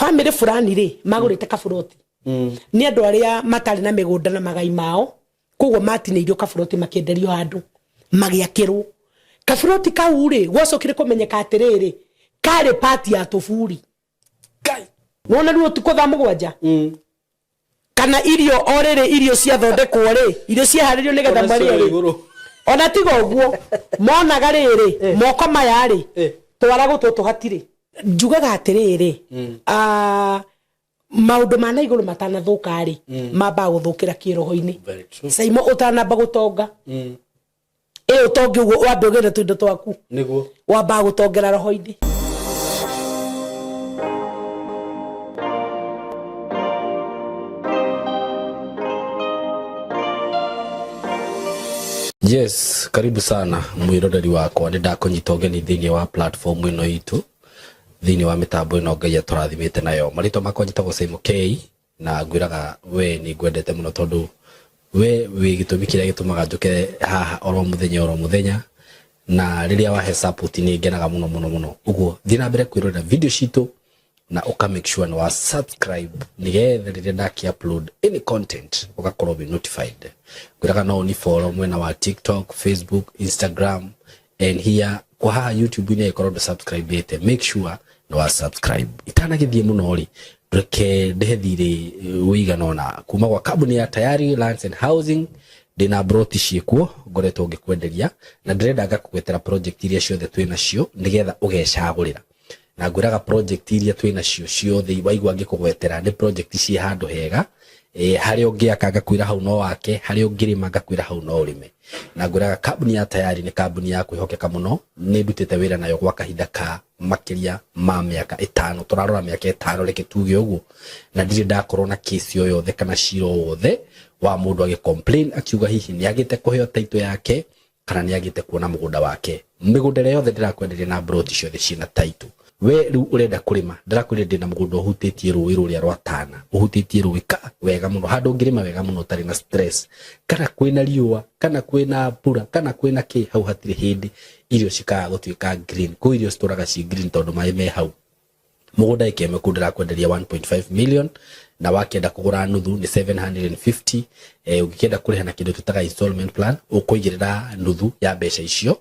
Family fulani rĩ magũrĩte kaburoti nĩ andũ arĩa matarĩ na mĩgũnda na magai mao, koguo matinĩirio kaburoti makĩenderio handũ magĩakĩrwo kaburoti kau rĩ, gwacokire kũmenyeka atĩrĩrĩ, karĩ pati ya tũburi. Ngai. Nona rĩu ũtukũ thaa 7 kana irio o rĩrĩ, irio ciathondekwo rĩ, irio ciaharĩrio nĩgetha Ona marĩe cio rĩ, igũrũ. Ona tiga ũguo monaga rĩrĩ, moko maya rĩ, twara gũtũtũ hatirĩ. Njugaga atĩrĩrĩ, maũndũ ma na igũrũ matanathũka rĩ, mambaga gũthũkĩra kĩroho-inĩ. Very true. Caimo ũtanamba gũtonga, ĩ ũtonge ũguo wambe ũgĩre tũindo twaku. Niguo. Wambaga gũtongera roho-inĩ. Yes, karibu sana mwiroreri wakwa, nĩ ndakũnyita ũgeni thĩinĩ wa platform ĩno itũ, thĩinĩ wa mĩtambo ĩno Ngai atũrathimĩte nayo. Marĩtwa makwa njĩtagwo Simon K, na ngwĩraga we nĩ ngwendete mũno tondũ we wĩ gĩtũmi kĩrĩa gĩtũmaga njũke haha oro mũthenya oro mũthenya, na rĩrĩa wahe support nĩ ngenaga mũno mũno mũno. Ũguo thiĩ na mbere kwĩrorera video citũ na ũka make sure nĩ wa subscribe nĩgetha rĩrĩa ndaki upload any content ũgakorwo wĩ notified. Ngwĩraga no ũni follow mwena wa TikTok, Facebook, Instagram and here kwa haha YouTube-inĩ. Ĩkorwo ndũ subscribe ĩte, make sure nĩ wa subscribe. Itanagĩthiĩ mũno rĩ, reke ndĩhe thirĩ ũigana ũna kuma gwa kambuni ya Tayari Lands and Housing. Ndĩna broti ciĩkuo ngoretwo ngĩkwenderia, na ndĩrenda ngakũgwetera project iria ciothe twĩ nacio nĩgetha ũgecagũrĩra. Na ngwĩraga project iria twĩ nacio ciothe waigua ngĩkũgwetera nĩ project ciĩ handũ hega, harĩa ũngĩaka ngakwĩra hau no wake, harĩa ũngĩrĩma ngakwĩra hau no ũrĩme. Na ngwĩraga kambuni ya Tayari nĩ kambuni ya kwĩhokeka mũno. Nĩ ndutĩte wĩra nayo gwa kahinda ka makĩria ma mĩaka 5, tũrarora mĩaka 5, reke tuge ũguo, na ndirĩ ndakorwo na kesi o yothe kana cira o wothe wa mũndũ agĩ complain akiuga hihi nĩ agĩte kũheo title yake kana nĩ agĩte kuona mũgũnda wake. Mĩgũnda ĩrĩa yothe ndĩrakwenderia na broti ciothe ciĩna title. We rĩu ũrenda kũrĩma, ndĩrakwĩrire ndĩna mũgũnda ũhutĩtie rũĩ rũrĩa rwa Tana, ũhutĩtie rũĩ ka wega mũno, handũ ũngĩrĩma wega mũno ũtarĩ na stress, kana kwĩna riũa, kana kwĩna mbura, kana kwĩna kĩ, hau hatirĩ hĩndĩ irio cikaga gũtuĩka green. Kũu irio citũraga ci green tondũ maĩ me hau. Mũgũnda ĩka ĩmwe kũu ndĩrakwenderia 1.5 million, na wakĩenda kũgũra nuthu nĩ 750. Ũngĩkĩenda kũrĩha na kĩndũ twĩtaga installment plan, ũkũigĩrĩra nuthu ya mbeca icio,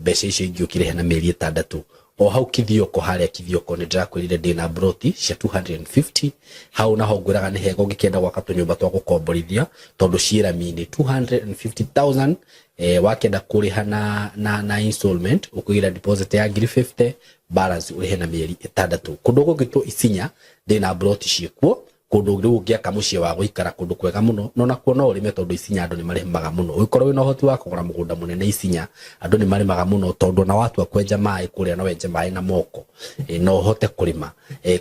mbeca icio ingĩ ũkĩrĩha na mĩeri 6. O hau Kithioko, harĩa Kithioko nĩ ndĩrakwĩrire ndĩna broti cia 250 hau, naho ngwĩraga nĩ hega ũngĩkĩenda gwaka tũnyũmba twa gũkomborithia tondũ ciĩ rami-inĩ, 250,000. Wakĩenda kũrĩha na installment, ũkũigĩra deposit ya ngiri 50, balance ũrĩhe na mĩeri 6. Kũndũ gũgĩtwo Isinya ndĩna broti ciĩkuo, kũndũ rĩu ũngĩaka mũciĩ wa gũikara, kũndũ kwega mũno, no nakuo no ũrĩme tondũ Isinya andũ nĩ marĩmaga mũno. Ũngĩkorwo wĩna ũhoti wa kũgũra mũgũnda mũnene Isinya, andũ nĩ marĩmaga mũno tondũ ona watua kwenja maĩ kũrĩa no wenje maĩ na moko, no ũhote kũrĩma.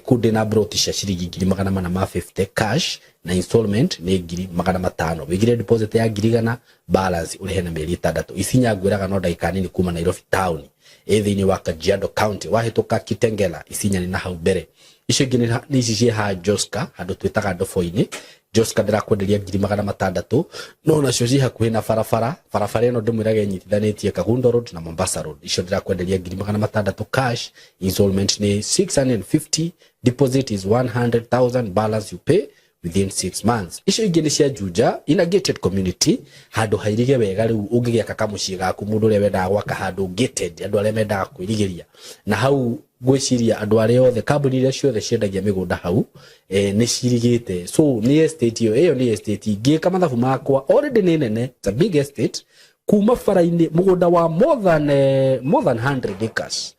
Kũu ndĩna broti cia ciringi ngiri magana mana ma 50 cash, na installment nĩ ngiri 500. Wĩigire deposit ya ngiri 100, balance ũrĩhe na mĩeri 6. Isinya ngwĩraga no ndagĩka nini kuma Nairobi town, ĩ thĩinĩ wa Kajiado County, wahĩtũka Kitengela, Isinya nĩ na hau mbere. Icio ingĩ nĩ ici ciĩ ha Joska, handũ twĩtaga Ndobo-inĩ. Joska ndĩrakwenderia ngiri 600, no nacio ciĩ hakuhĩ na barabara. Barabara ĩno ndĩmwĩraga ĩnyitithanĩtie Kagundo Road na Mombasa Road. Icio ndĩrakwenderia ngiri 600 cash, installment nĩ 650, deposit is 100,000, balance you pay within 6 months. Icio ingĩ nĩ cia Juja, in a gated community, handũ hairige wega rĩu ũngĩgĩaka kamũciĩ gaku, mũndũ ũrĩa wendaga gwaka handũ gated, andũ arĩa mendaga kwĩrigĩria na hau. Ngwĩciria andũ arĩa othe, kambuni iria ciothe ciendagia mĩgũnda hau, nĩ cirigĩte. So nĩ estate ĩyo, ĩyo nĩ estate ngĩka mathabu makwa already nĩ nene. It's a big estate kuma bara-inĩ, mũgũnda wa more than 100 acres.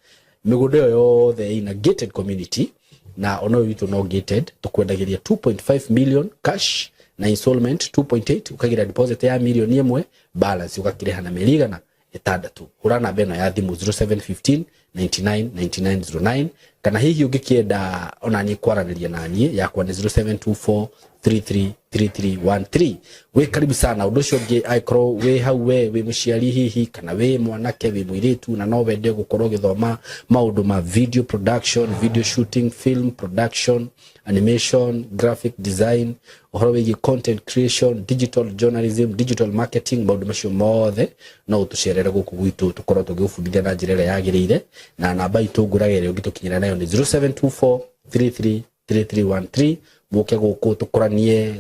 Mĩgũnda ĩyo yothe ina gated community, na ona ũyũ witũ no gated. Tũkwendagĩria 2.5 million cash, na installment 2.8, ũkagira deposit ya mirioni 1, balance ũgakĩrĩha na mĩeri 600. Hũra namba ĩno ya thimũ, 0715 99 9909, kana hihi ũngĩkĩenda ona niĩ kwaranĩria na niĩ, yakwa nĩ 0724 333313. Wĩ karibu sana. Ũndũ ũcio ũngĩ, angĩkorwo wĩ hau we wĩ mũciari hihi, kana wĩ mwanake, wĩ mũirĩtu, na no wende gũkorwo ũgĩthoma maũndũ ma video production, video shooting, film production, animation, graphic design, ũhoro wĩgiĩ content creation, digital journalism, digital marketing, maũndũ macio mothe, no ũtũcerere gũkũ gwitũ tũkorwo tũgĩgũbundithia na njĩra ĩrĩa yagĩrĩire. Na namba itũ ngũraga ĩrĩa ũngĩtũkinyĩra nayo nĩ 0724 33. 3313. Mũke gũkũ tũkũranie,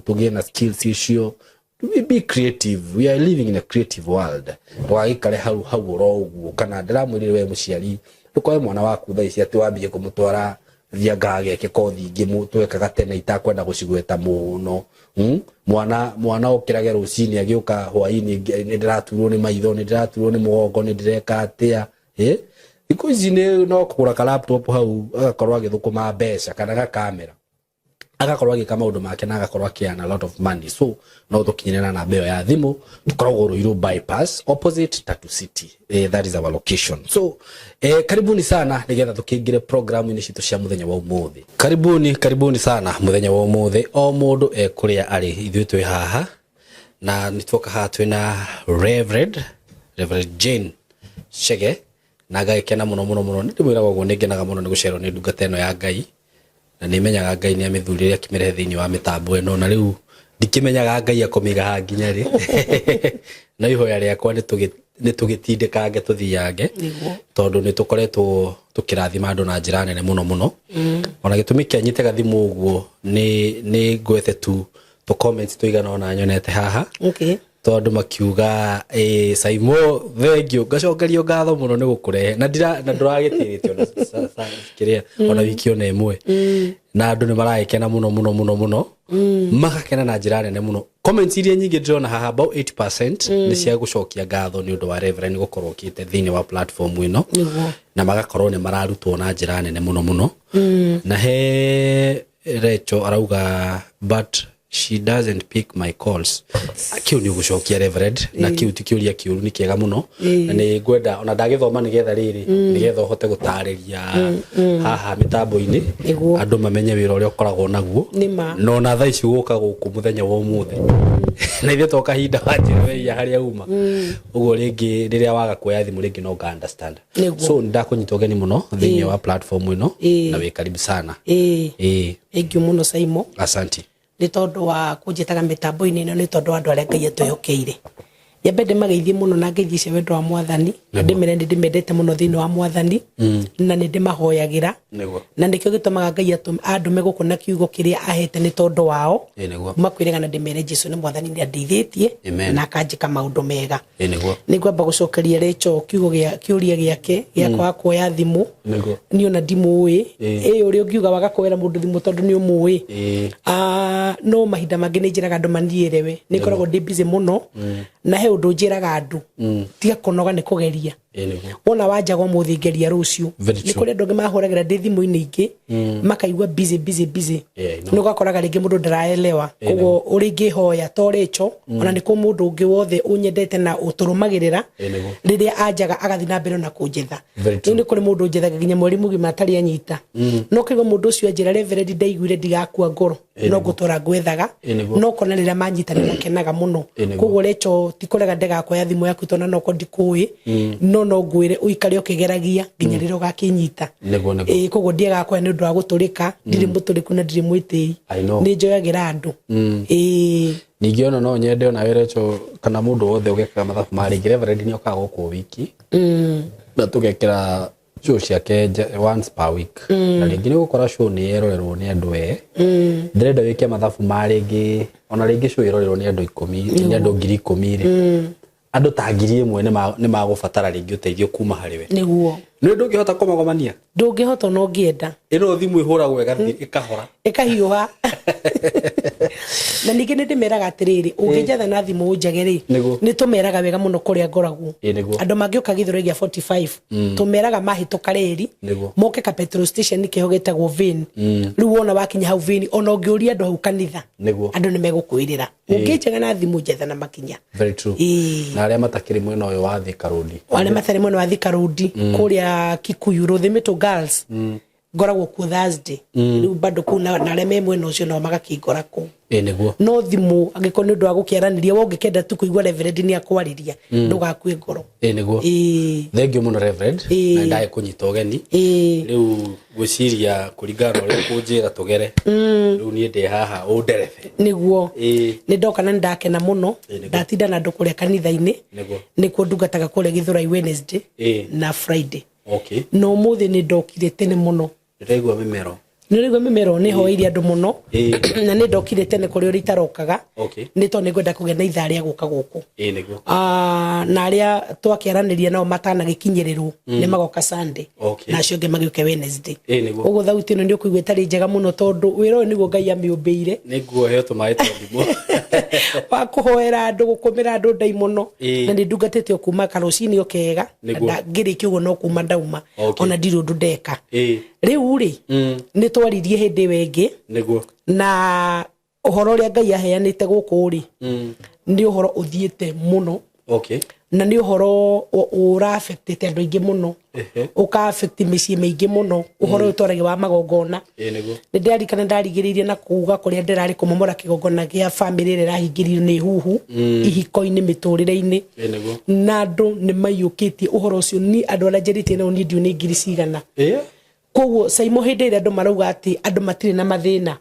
tũgĩe na skills icio. We be creative, we are living in a creative world. Ndũgagĩikare hau hau oro ũguo. Kana ndĩramwĩrire we mũciari, ndũkoe mwana waku thaa ici atĩ wambie kũmũtwara thianga ageke kothi ingĩ twekaga tene itakwenda gũcigweta mũno. Mwana okĩrage rũcinĩ agĩũka hwainĩ, nĩ ndĩraturwo nĩ maitho, nĩ ndĩraturwo nĩ mũgongo, nĩ ndĩreka atĩa. Thikũ ici nĩ no kũgũra ka laptop hau, agakorwo agĩthũkũma mbeca, kana gakamera, agakorwo agĩka maũndũ make na agakorwo akĩearn a lot of money. So no tũkinyĩre na namba ĩyo ya thimũ. Tũkoragwo Ruiru Bypass, opposite Tatu City. That is our location. So karibuni sana nĩgetha tũkĩingĩre programu-inĩ citũ cia mũthenya wa ũmũthĩ. Karibuni, karibuni sana mũthenya wa ũmũthĩ, o mũndũ e kũrĩa arĩ. Ithuĩ twĩ haha na nĩ tuoka haha twĩna Reverend Jane Chege, na ngagĩkena mũno mũno mũno. Nĩ ndĩmwĩraga ũguo, nĩ ngenaga mũno nĩ gũcerwo nĩ ndungata ĩno ya Ngai, na nĩ menyaga Ngai nĩ amĩthurire akĩmĩrehe thĩinĩ wa mĩtambo ĩno, na rĩu ndikĩmenyaga Ngai akũmĩiga haha nginya rĩ. No ihoya rĩakwa nĩ tũgĩtindĩkange tũthiange, tondũ nĩ tũkoretwo tũkĩrathima andũ na njĩra nene mũno mũno. Ona gĩtũmi kĩa nyite gathimũ ũguo nĩ ngwete tu tũ comments tũigana ona nyonete haha, tondũ makiuga, "Saimo, thengio." Ngacokerio ngatho mũno nĩ gũkũrehe na ndira na ndũragĩtĩrĩte ona kĩrĩa ona wiki ona ĩmwe, na andũ nĩ maragĩkena mũno mũno mũno mũno, magakena na njĩra nene mũno. Comments iria nyingĩ ndĩrona haha, about 80%, nĩ cia gũcokia ngatho nĩ ũndũ wa Reverend gũkorwo okĩte thĩinĩ wa platform ĩno, na magakorwo nĩ mararutwo na njĩra nene mũno mũno. Na he Recho arauga, "But she doesn't pick my calls." Kiu nĩ ũgũcokia, Reverend, na kiu ti kĩũria kĩũru, nĩ kĩega mũno, na nĩ ngwenda ona ndagĩthoma nĩgetha rĩrĩ, nĩgetha ũhote gũtarĩria haha mĩtambo-inĩ, andũ mamenye wĩra ũrĩa ũkoragwo naguo. Nĩ ma. No na thaa ici gũka gũkũ mũthenya wa ũmũthĩ na ithuĩ to kahinda wanjĩra weia harĩa uma ũguo, rĩngĩ rĩrĩa waga kuoya thimũ rĩngĩ no nga understand. So nĩ ndakũnyita ũgeni mũno thĩinĩ wa platform ĩno, na wĩ karibu sana. Ĩĩ. Thank you mũno, Saimo. Asanti. Nĩ tondũ wa kũnjĩtaga mĩtambo-inĩ ĩno, nĩ tondũ wa andũ arĩa Ngai atwĩhokeire. Nyambe ndĩmageithie mũno na ngeithi cia wendo wa Mwathani, na ndĩmere nĩ ndĩmendete mũno thĩinĩ wa Mwathani, na nĩ ndĩmahoyagĩra, na nĩkĩo gĩtũmaga Ngai andũme gũkũ na kiugo kĩrĩa ahete nĩ tondũ wao. Makwĩrega na ndĩmere Jesu nĩ Mwathani, nĩ andeithĩtie na akanjĩka maũndũ mega. Nĩ ngwamba gũcokeria Recho kiugo gĩa kĩũria gĩake gĩa kwaga kuoya thimũ. Niĩ ona ndimũĩ. Ĩ ũrĩa ũngiuga waga kuoera mũndũ thimũ tondũ nĩ ũmũĩ? Ah, no mahinda mangĩ nĩ njĩraga andũ maniĩrewe, nĩ ngoragwo ndĩ busy mũno, na he ũndũ njĩraga andũ, tiga kũnoga nĩ kũgeria. Wona wanjaga ũmũthĩ, ngeria rũciũ. Very Nĩ true. kũrĩ andũ angĩ mahũragĩra ndĩ thimũ-inĩ ingĩ, makaigua busy, busy, busy. Yeah, I know. Nĩ ũgakoraga rĩngĩ mũndũ ndaraelewa. Koguo ũrĩa ingĩhoya to Rĩcho, ona nĩ kũ mũndũ ũngĩ wothe ũnyendete na ũtũrũmagĩrĩra, rĩrĩa anjaga agathiĩ na mbere na kũnjetha. Very true. Rĩu nĩ kũrĩ mũndũ njethaga nginya mweri mũgima atarĩ anyita, no kĩigua mũndũ ũcio anjĩra, "Reverend, ndaiguire ndigakua ngoro, no ngũtũra ngwethaga." No kona rĩrĩa manyita nĩ makenaga mũno. Koguo Recho, ti kũrega ndegakuoya thimũ yaku, tondũ no korwo ndikũĩ, no ngwĩre ũikare ũkĩgeragia nginya rĩrĩa ũgakĩnyita. Nĩguo, nĩguo. Ĩĩ, koguo ndiagaga kuoya nĩ ũndũ wa gũtũrĩka, ndirĩ mũtũrĩku na ndirĩ mwĩtĩi. I know. Nĩ njoyagĩra andũ. Ĩĩ. Ningĩ ona no nyende ona Recho kana mũndũ wothe ũgekaga mathabu ma rĩngĩ, Reverend nĩ okaga gũkũ o wiki, na tũgekĩra show ciake once per week, na rĩngĩ nĩ ũgũkora show nĩ yerorerwo nĩ andũ, ndĩrenda wĩke mathabu ma rĩngĩ, ona rĩngĩ show ĩrorerwo nĩ andũ 10, nĩ andũ 10,000 rĩ, andũ ta 1000 nĩ magũbatara rĩngĩ ũteithio kuma harĩ we. Nĩ ndũngĩhota kũmagomania. Ndũngĩhota ona ũngĩenda. Ĩno thimũ ĩhũragwo ĩgathiĩ ĩkahora. Ĩkahiũha. Na ningĩ nĩ ndĩmeraga atĩrĩrĩ, ũngĩnjetha na thimũ ũnjage rĩ, nĩ tũmeraga wega mũno kũrĩa ngoragwo. Andũ mangĩũka Gĩthũrai gĩa 45, tũmeraga mahĩtũka rĩri, moke ka petrol station kĩho gĩtagwo Vin. Rĩu wona wakinya hau Vin, ona ũngĩũria andũ hau kanitha, andũ nĩ megũkwĩrĩra. Ũngĩnjega na thimũ, njetha na makinya. Very true. Na arĩa matakĩrĩ mwena ũyũ wa Thika Road? Arĩa matarĩ mwena wa Thika Road, kũrĩa Kikuyu, Rũthĩmĩtũ Girls, ngoragwo kuo Thursday. Rĩu bado kũu, na arĩa me mwena ũcio nao magakĩngora kũu. Ĩ nĩguo. No thimũ, angĩkorwo nĩ ũndũ wa gũkĩaranĩria, we ũngĩkenda tu kũigua Reverend nĩ akwarĩria, ndũgakue ngoro. Ĩ nĩguo. Thank you mũno, Reverend, na ndagĩkũnyita ũgeni. Rĩu ngwĩciria kũringana na ũrĩa ũkũnjĩra tũgere, rĩu niĩ ndĩ haha ũnderebe. Nĩ ndoka na nĩ ndakena mũno. Nĩguo. Ndatinda na andũ kũrĩa kanitha-inĩ. Nĩkuo ndungataga kũrĩa Gĩthũrai Wednesday na Friday. Na ũmũthĩ nĩ ndokire tene mũno. Ndĩraigua mĩmero. Nä å mĩmero nä hoeire andå må no. Ĩĩ. Na nä ndokire tene kå rä å rä itarokaga. Nä tondå nä ngwenda kå gä a na ithaa rä a gå ka gå kå. Ĩĩ nĩguo. Na arĩa twakĩaranĩria nao matanagĩkinyĩrĩrwo nĩ magoka Sunday, na acio angĩ magĩũke Wednesday. Ĩĩ nĩguo. Ũguo thauti ĩno nĩ ũkũigua ĩtarĩ njega mũno, tondũ wĩra ũyũ nĩguo Ngai amĩũmbĩire. Nĩ nguoheo tũmaĩ twa ndimũ. Wa kũhoera andũ, gũkũmĩra andũ ndaimono. Na nĩ ndungatĩte o kuma karũcinĩ o kega. Nĩguo. Ngĩrĩkia ũguo no kuma ndauma. Ona ndirĩ ũndũ ndeka. Rĩu rĩ, nĩ twaririe hĩndĩ ĩyo ĩngĩ. Na ũhoro ũrĩa Ngai aheanĩte gũkũ rĩ, nĩ ũhoro ũthiĩte mũno. Na nĩ ũhoro ũra-affectĩte andũ aingĩ mũno, ũka-affect mĩciĩ mĩingĩ mũno, ũhoro ũyũ twaragia wa magongona. Ĩĩ nĩguo. Nĩ ndĩrarikana ndarigĩrĩirie na kuga kũrĩa ndĩrarĩ kũmomora kĩgongona gĩa bamĩrĩ ĩrĩa ĩrahingĩrĩirio nĩ huhu ihiko-inĩ, mĩtũrĩre-inĩ. Ĩĩ nĩguo. Na andũ nĩ maiyũkĩtie ũhoro ũcio, ni andũ arĩa njarĩtie nao niĩ ndiũĩ nĩ ngiri cigana. Koguo Saimo, hĩndĩ ĩrĩa andũ marauga atĩ andũ matirĩ na mathĩna,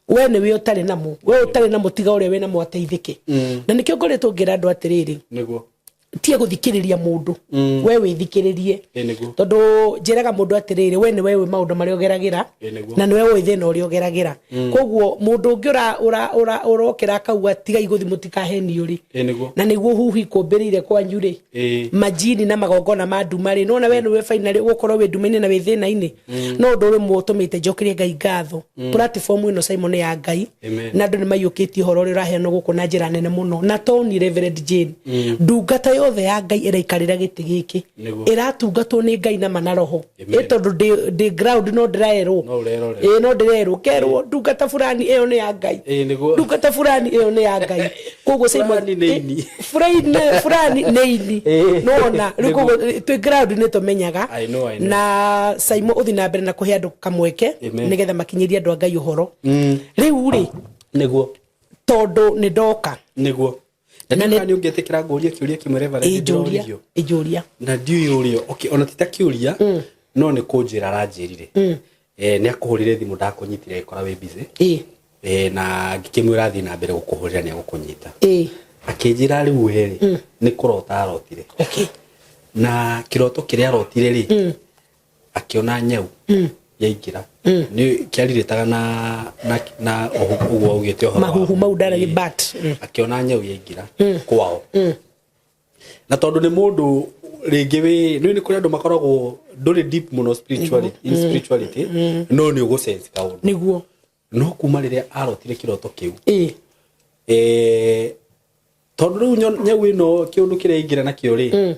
we nĩwe ũtarĩ namo, we ũtarĩ namo, tiga ũrĩa wĩnamo ateithĩke. Na nĩkĩo ngoretwo ngĩra andũ atĩrĩrĩ, tiga gũthikĩrĩria mũndũ, we wĩthikĩrĩrie. Ĩĩ nĩguo. Tondũ njĩraga mũndũ atĩrĩrĩ, we nĩwe ũĩ maũndũ marĩa ũgeragĩra. Ĩĩ nĩguo. Na nĩwe ũĩ thĩna ũrĩa ũgeragĩra. Koguo mũndũ ũngĩ ũrokĩra akauga tigai gũthiĩ mũtikahenio rĩ, Ĩĩ nĩguo. na nĩguo huhi kũmbĩrĩire kwanyu rĩ, majini na magongona ma nduma rĩ, nona we nĩwe finally ũgũkorwo wĩ nduma-inĩ na wĩ thĩna-inĩ. No ũndũ ũrĩ ũtũmĩte njokerie Ngai ngatho, platform ĩno Simon nĩ ya Ngai. Amen. Na andũ nĩ maiyũkĩtie ũhoro ũrĩa ũraheanwo gũkũ na njĩra nene mũno, na Tony Reverend Jane, ndungata yothe ya Ngai ĩraikarĩra gĩtĩ gĩkĩ, ĩratungatwo nĩ Ngai na mana roho. Amen. Ĩ tondũ ndĩ ground no ndĩraerwo. No ũrerorera. Ĩ no ndĩrerwo, kerwo ndungata fulani ĩyo nĩ ya Ngai. Ĩĩ nĩguo. Ndungata fulani ĩyo nĩ ya Ngai. Koguo Simon, Fulani nĩ ini. Fulani nĩ ini. Nona rĩu, koguo twĩ ground nĩ tũmenyaga. I know, I know. Na Simon, ũthiĩ na mbere na kũhe andũ kamweke Amen. nĩgetha makinyĩrie andũ a Ngai ũhoro. Rĩu rĩ, Nĩguo. tondũ nĩ ndoka. Nĩguo. Na Na nĩ nĩ ũngĩtĩkĩra ngũrie kĩũria kĩmwe, Reverend? Ĩnjũria. Ndĩrorio. Ĩnjũria. Na ndiũĩ ũrĩa, okay, ona ti ta kĩũria, no nĩ kũnjĩra aranjĩrire nĩ akũhũrire thimũ, ndakũnyitire, agĩkora wĩ busy. Na ngĩkĩmwĩra athiĩ na mbere gũkũhũrĩra, nĩ agũkũnyita. Akĩnjĩra rĩu we rĩ, nĩ kũrota arotire. Na kĩroto kĩrĩa arotire rĩ, akĩona nyau yaingĩra, nĩ kĩarirĩtaga na ũguo augĩte ũhoro wa Mahuhu mau ndarĩ bat. Akĩona nyau yaingĩra kwao, na tondũ nĩ mũndũ rĩngĩ wĩ nĩ kũrĩ andũ makoragwo ndũrĩ deep mũno spiritually, in spirituality, no nĩ ũgũsense kaũndũ. No kuma rĩrĩa arotire kĩroto kĩu, tondũ rĩu nyau ĩno kĩũndũ kĩrĩa aingĩra nakĩo rĩ,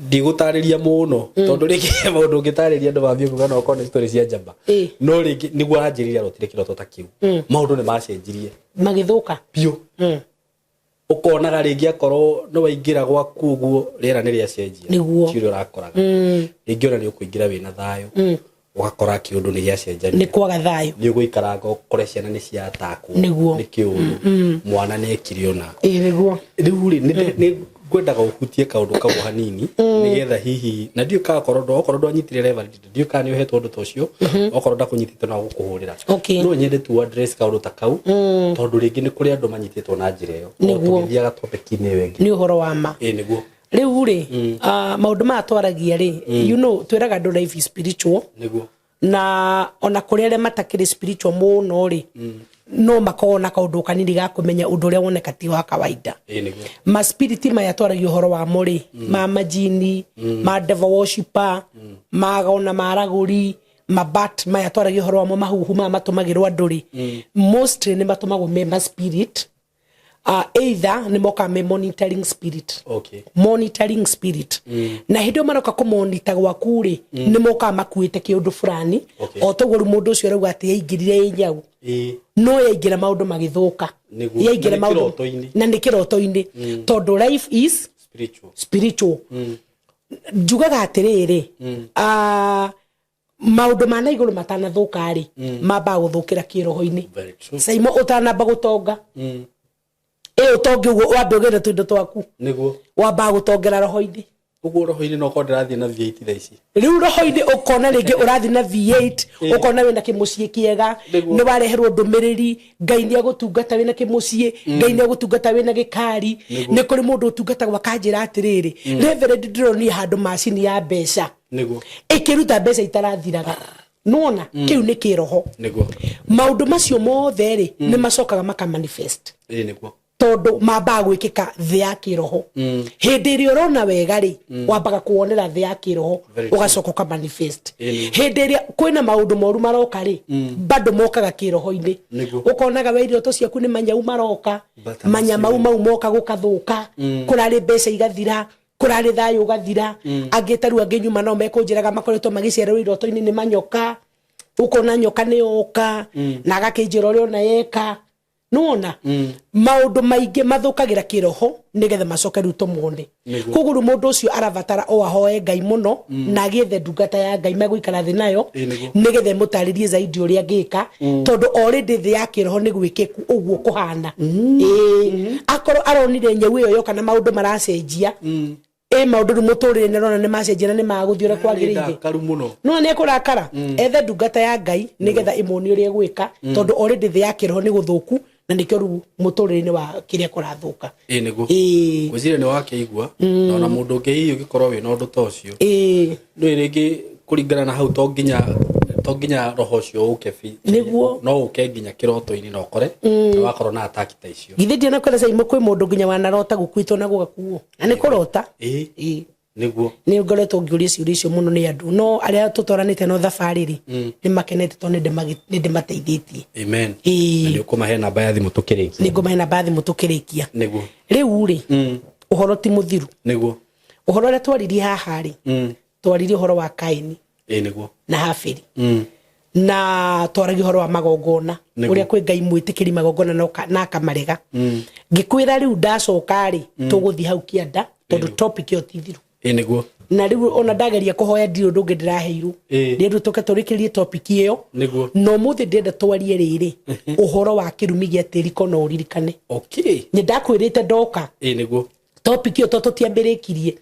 ndigũtarĩria mũno, tondũ rĩngĩ maũndũ ũngĩtarĩria andũ mambie kuga no okorwo nĩ story cia njamba. No rĩngĩ nĩguo aranjĩrire arotire kĩroto ta kĩu, maũndũ nĩ macenjirie. Magĩthũka. Biũ. Ũkonaga rĩngĩ akorwo nĩ waingĩra gwaku ũguo, rĩera nĩ rĩacenjia. Ti ũrĩa ũrakoraga. Rĩngĩ ona nĩ ũkũingĩra wĩna thayũ, ũgakora kĩũndũ nĩ gĩacenjania. Nĩ kwaga thayũ. Nĩ ũgũikaranga ũkore ciana nĩ ciatakwo. Nĩ kĩũndũ mwana nĩ ekire ona. Ĩĩ nĩguo. Rĩu rĩ, nĩ ngwendaga ũhutie kaũndũ kau hanini, nĩgetha hihi na ndiũĩ kana okorwo ndwanyitire Reverend, ndiũĩ kana nĩ ũhetwo ũndũ ta ũcio, okorwo ndakũnyitĩte no agũkũhũrĩra. No nyende tu address kaũndũ ta kau, tondũ rĩngĩ nĩ kũrĩ andũ manyitĩtwo na njĩra ĩyo. O tũgĩthiaga topic-inĩ ĩyo ĩngĩ. Nĩ ũhoro wa ma. Ĩĩ nĩguo. Rĩu rĩ, maũndũ maya twaragia rĩ, twĩraga andũ life is spiritual. Na ona kũrĩ arĩa matakĩrĩ spiritual mũno rĩ, no makorwo na kaũndũ kanini ga kũmenya ũndũ ũrĩa woneka ti wa kawaida. Ĩĩ nĩguo. Ma spirit maya twaragia ũhoro wamo rĩ, ma majini, ma devil worshipper, ma ona maragũri, mabat maya twaragia ũhoro wamo, mahuhu maya matũmagĩrwo andũ rĩ, mostly nĩ matũmagwo me ma spirit, either nĩ mokaga me monitoring spirit. Monitoring spirit. Na hĩndĩ ĩyo maroka kũmonita gwaku rĩ, nĩ mokaga makuĩte kĩũndũ fulani. O toguo rĩu mũndũ ũcio arauga atĩ yaingĩrire ĩ nyau, no yaingĩra maũndũ magĩthũka. Yaingĩra Na nĩ maũndũ kĩroto-inĩ. Na nĩ kĩroto-inĩ, tondũ life is spiritual. Spiritual. Njugaga atĩrĩrĩ, maũndũ ma na igũrũ matanathũka rĩ, mambaga gũthũkĩra kĩroho-inĩ. Very true. Saimo, ũtanamba gũtonga, ĩ ũtonge ũguo wambe ũgĩre tũindo twaku. Wambaga gũtongera roho-inĩ. Ũguo roho-inĩ no korwo ndĩrathiĩ na V8 thaa ici. Rĩu roho-inĩ ũkona rĩngĩ ũrathiĩ na V8, ũkona wĩna kĩmũciĩ kĩega, nĩ wareherwo ndũmĩrĩri, Ngai nĩ agũtungata wĩna kĩmũciĩ, Ngai nĩ agũtungata wĩna gĩkari. Nĩ kũrĩ mũndũ ũtungatagwo akanjĩra atĩrĩrĩ, Reverend, ndĩronire handũ macini ya mbeca ĩkĩruta mbeca itarathiraga. Nona kiu nĩ kĩroho. Nĩguo. Maũndũ macio mothe rĩ, nĩ macokaga maka manifest. Ĩĩ, nĩguo. Tondu mambaga gwĩkĩka thĩ ya kĩroho. Hĩndĩ ĩrĩa ũrona wega rĩ, wambaga kuonera thĩ ya kĩroho. Very true. Ũgacoka ũka manifest. Ĩĩ. Hĩndĩ ĩrĩa kwĩna maũndũ moru maroka rĩ, bado mokaga kĩroho-inĩ. Nĩguo. Ũkonaga we iroto ciaku nĩ manyau maroka. But Manyamau mau moka gũkathũka, kũrarĩ mbeca igathira, kũrarĩ thayũ ũgathira. Angĩ ta rĩu angĩ nyuma nao mekũnjĩraga makoretwo magĩcererwo iroto-inĩ nĩ manyoka, ũkona nyoka nĩ yoka na agakĩnjĩra ũrĩa ona yeka. Nĩwona maũndũ maingĩ mathũkagĩra kĩroho nĩgetha macoke rĩu tũmone. Nĩguo. Koguo rĩu mũndũ ũcio arabatara o ahoe Ngai mũno na agĩethe ndungata ya Ngai megũikara thĩ nayo, Ĩĩ, nĩguo. nĩgetha ĩmũtarĩrie zaidi ũrĩa angĩka, tondũ already thĩ ya kĩroho nĩ gwĩkĩku ũguo kũhana. Ĩĩ, akorwo aronire nyau ĩyo yoka na maũndũ maracenjia, ĩ maũndũ rĩu mũtũrĩre nĩ arona nĩ macenjia na nĩ magũthiĩ ũrĩa kwagĩrĩire. Ndakaru mũno. No nĩ ekũrakara, ethe ndungata ya Ngai nĩgetha ĩmuonie ũrĩa egwĩka, tondũ already thĩ ya kĩroho nĩ gũthũku na nĩkĩo rĩu mũtũrĩre-inĩ wa kĩrĩa kũrathũka. Ĩĩ, nĩguo. Ĩĩ. Ngwĩciria nĩ wakĩigua, na ona mũndũ ũngĩ hihi ũngĩkorwo wĩna ũndũ ta ũcio, nĩ rĩngĩ kũringana na hau, to nginya roho ũcio ũke Nĩguo. no ũke nginya kĩroto-inĩ na ũkore na wakorwo na ataki ta icio. Githĩ ndianakwĩra Caimo kwĩ mũndũ nginya wanarota gũkuĩtwo na gũgakuo na nĩ kũrota? Ĩĩ. Ĩĩ. Nĩguo. Nĩ ngoretwo ngĩũria ciũria icio mũno nĩ andũ, no arĩa tũtwaranĩte no thabarĩ rĩ, nĩ makenete tondũ nĩ ndĩmateithĩtie. Amen. Ĩĩ. Na nĩ ũkũmahe namba ya thimũ tũkĩrĩkia. Nĩ ngũmahe namba ya thimũ tũkĩrĩkia. Nĩguo. Rĩu rĩ, ũhoro ti mũthiru. Nĩguo. Ũhoro ũrĩa twaririe haha rĩ, twaririe ũhoro wa Kaini Ĩĩ, nĩguo. na Habili, na twaragia ũhoro wa magongona, Nĩguo. ũrĩa kwĩ Ngai mwĩtĩkĩri magongona na akamarega. Ngĩkwĩra rĩu ndacoka rĩ, tũgũthiĩ hau kĩanda tondũ topic ĩyo ti thiru. Ĩĩ, nĩguo. Na rĩu ona ndageria kũhoya ndirĩ ũndũ ũngĩ ndĩraheirwo. Ndĩrenda tũke tũrĩkĩrie topic ĩyo. Nĩguo. Na ũmũthĩ ndĩrenda twarie rĩrĩ ũhoro wa kĩrumi gĩa tĩri, ko no ũririkane. Nĩ ndakwĩrĩte ndoka Ĩĩ, nĩguo. topic ĩyo to tũtiambĩrĩkirie,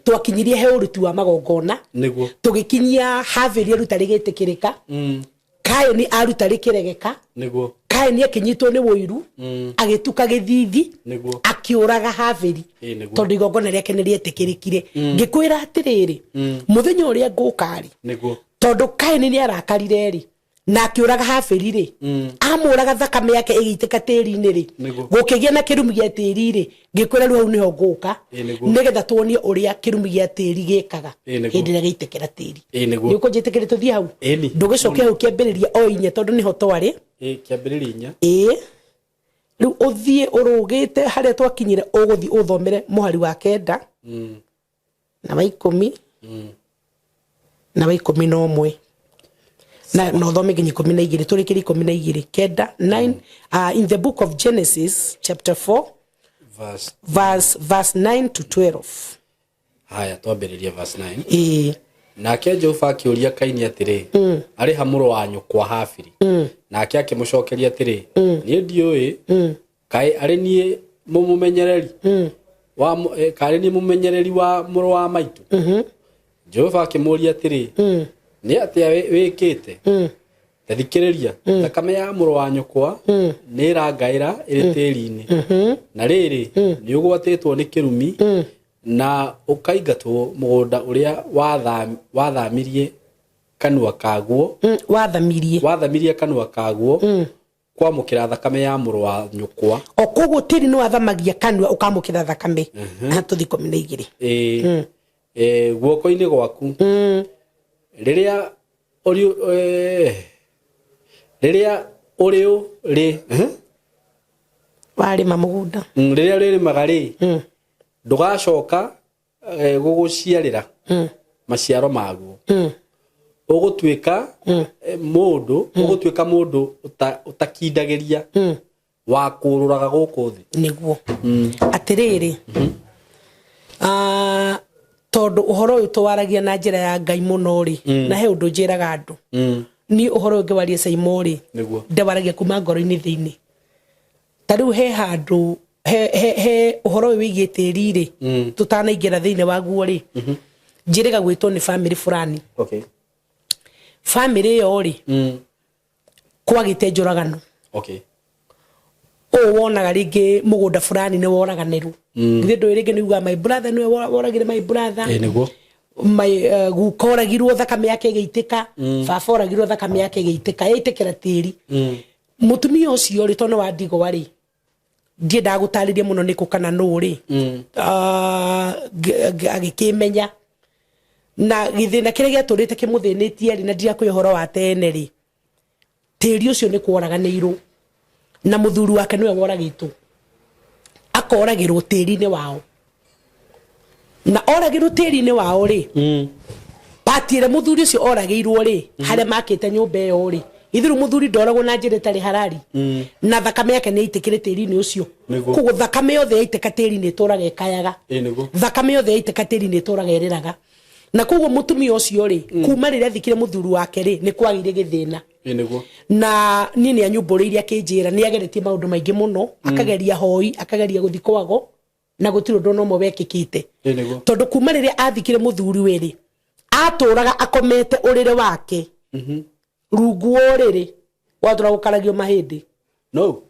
twakinyirie he ũruti wa magongona. Tũgĩkinyia Habili aruta rĩgĩtĩkĩrĩka, Kaini aruta rĩkĩregeka. Kaini akĩnyitwo nĩ wũiru, agĩtuka gĩthithi, akĩũraga Habili, Ĩĩ, nĩguo. tondũ igongona rĩake nĩ rĩetĩkĩrĩkire. Ngĩkwĩra atĩrĩrĩ, mũthenya ũrĩa ngũka rĩ, tondũ Kaini nĩ arakarire rĩ na akĩũraga Habili rĩ, amũraga thakame yake ĩgĩitĩka tĩri-inĩ rĩ, gũkĩgĩa na kĩrumi gĩa tĩri rĩ. Ngĩkwĩra rĩu hau nĩho ngũka, nĩgetha tuonie ũrĩa kĩrumi gĩa tĩri gĩkaga hĩndĩ ĩrĩa gĩitĩkĩra tĩri. Ĩĩ, nĩguo. Nĩ ũkũnjĩtĩkĩria tũthiĩ hau? Ĩni. Ndũgĩcoke hau kĩambĩrĩria o 4, tondũ nĩho twarĩ. Ĩĩ, kĩambĩrĩria 4. Ĩĩ, rĩu ũthiĩ ũrũgĩte harĩa twakinyire, ũgũthiĩ ũthomere mũhari wa 9 na wa 10 na wa 11 na ũthome nginya 12, tũrĩkĩrie 12. 9, 9, in the book of Genesis chapter 4, verse verse 9 to 12. Haya, twambĩrĩrie verse 9. Ĩĩ. Nake Jehova akĩũria Kaini atĩrĩ, "Arĩ ha mũrũ wa nyũkwa Habili?" Nake akĩmũcokeria atĩrĩ, "Niĩ ndiũĩ, kaĩ arĩ niĩ mũmũmenyereri wa kaĩ arĩ niĩ mũmenyereri wa mũrũ wa maitũ?" Jehova akĩmũũria atĩrĩ, "Nĩ atĩa wĩkĩte? Ta thikĩrĩria, thakame ya mũrũ wa nyũkwa nĩ ĩrangaĩra ĩrĩ tĩri-inĩ. Na rĩrĩ, nĩ ũgwatĩtwo nĩ kĩrumi na ũkaingatwo mũgũnda ũrĩa wathamirie kanua kaguo." Wathamirie. Wathamirie kanua kaguo kwamũkĩra thakame ya mũrũ wa nyũkwa. O koguo tĩri nĩ wathamagia kanua ũkamũkĩra thakame. Na tũthi 12. Ĩĩ. Guoko-inĩ gwaku rĩrĩa ũrĩ rĩrĩa ũrĩ rĩ Warĩma mũgũnda. Rĩrĩa ũrĩrĩmaga rĩ, ndũgacoka gũgũciarĩra maciaro maguo. Ũgũtuĩka mũndũ ũtakindagĩria wa kũrũraga gũkũ thĩ. Nĩguo atĩrĩrĩ, tondũ ũhoro ũyũ tũwaragia na njĩra ya Ngai mũno rĩ, na he ũndũ njĩraga andũ, niĩ ũhoro ũyũ ngĩwaria Caimo rĩ, ndewaragia kuma ngoro-inĩ thĩinĩ. Ta rĩu he handũ he ũhoro ũyũ wĩgiĩ tĩri rĩ, tũtanaingĩra thĩinĩ waguo rĩ, njĩrĩga gwĩtwo nĩ family fulani. Family ĩyo rĩ, kwagĩte njũragano. Ũũ wonaga rĩngĩ mũgũnda fulani nĩ woraganĩrwo. Githĩ ndũĩ rĩngĩ nĩ ugaga my brother nĩwe woragire my brother. Ĩĩ, nĩguo. Guka oragirwo thakame yake ĩgĩitĩka, baba oragirwo thakame yake ĩgĩitĩka, yaitĩkĩra tĩri. Mũtumia ũcio rĩ, tondũ nĩ wa ndigwa rĩ, ndiendaga gũtarĩria mũno nĩkũ kana nũ rĩ, agĩkĩmenya na gĩthĩna kĩrĩa gĩatũrĩte kĩmũthĩnĩtie rĩ, na ndirakũhe ũhoro wa tene rĩ, tĩri ũcio nĩ kworaganĩirwo na mũthuri wake nĩwe woragĩtwo, akoragĩrwo tĩri-inĩ wao, na oragĩrwo tĩri-inĩ wao rĩ, pati ĩrĩa mũthuri ũcio oragĩirwo rĩ, harĩa makĩte nyũmba ĩyo rĩ, ithuĩ rĩu mũthuri ndoragwo na njĩra ĩtarĩ harari, na thakame yake nĩ yaitĩkire tĩri-inĩ ũcio. Koguo thakame yothe yaitĩka tĩri-inĩ ĩtũraga ĩkayaga. Thakame yothe yaitĩka tĩri-inĩ ĩtũraga ĩrĩraga. Na koguo mũtumia ũcio rĩ, kuma rĩrĩa athikire mũthuri wake rĩ, nĩ kwagĩire gĩthĩna. Na niĩ nĩ anyumbũrĩire akĩnjĩra nĩ ageretie maũndũ maingĩ mũno, akageria hoi, akageria gũthiĩ kwago, na gũtirĩ ũndũ ona ũmwe wekĩkĩte. Tondũ kuma rĩrĩa athikire mũthuri we rĩ, atũraga akomete ũrĩrĩ wake, rungu wa ũrĩrĩ watũra gũkaragio mahĩndĩ. No.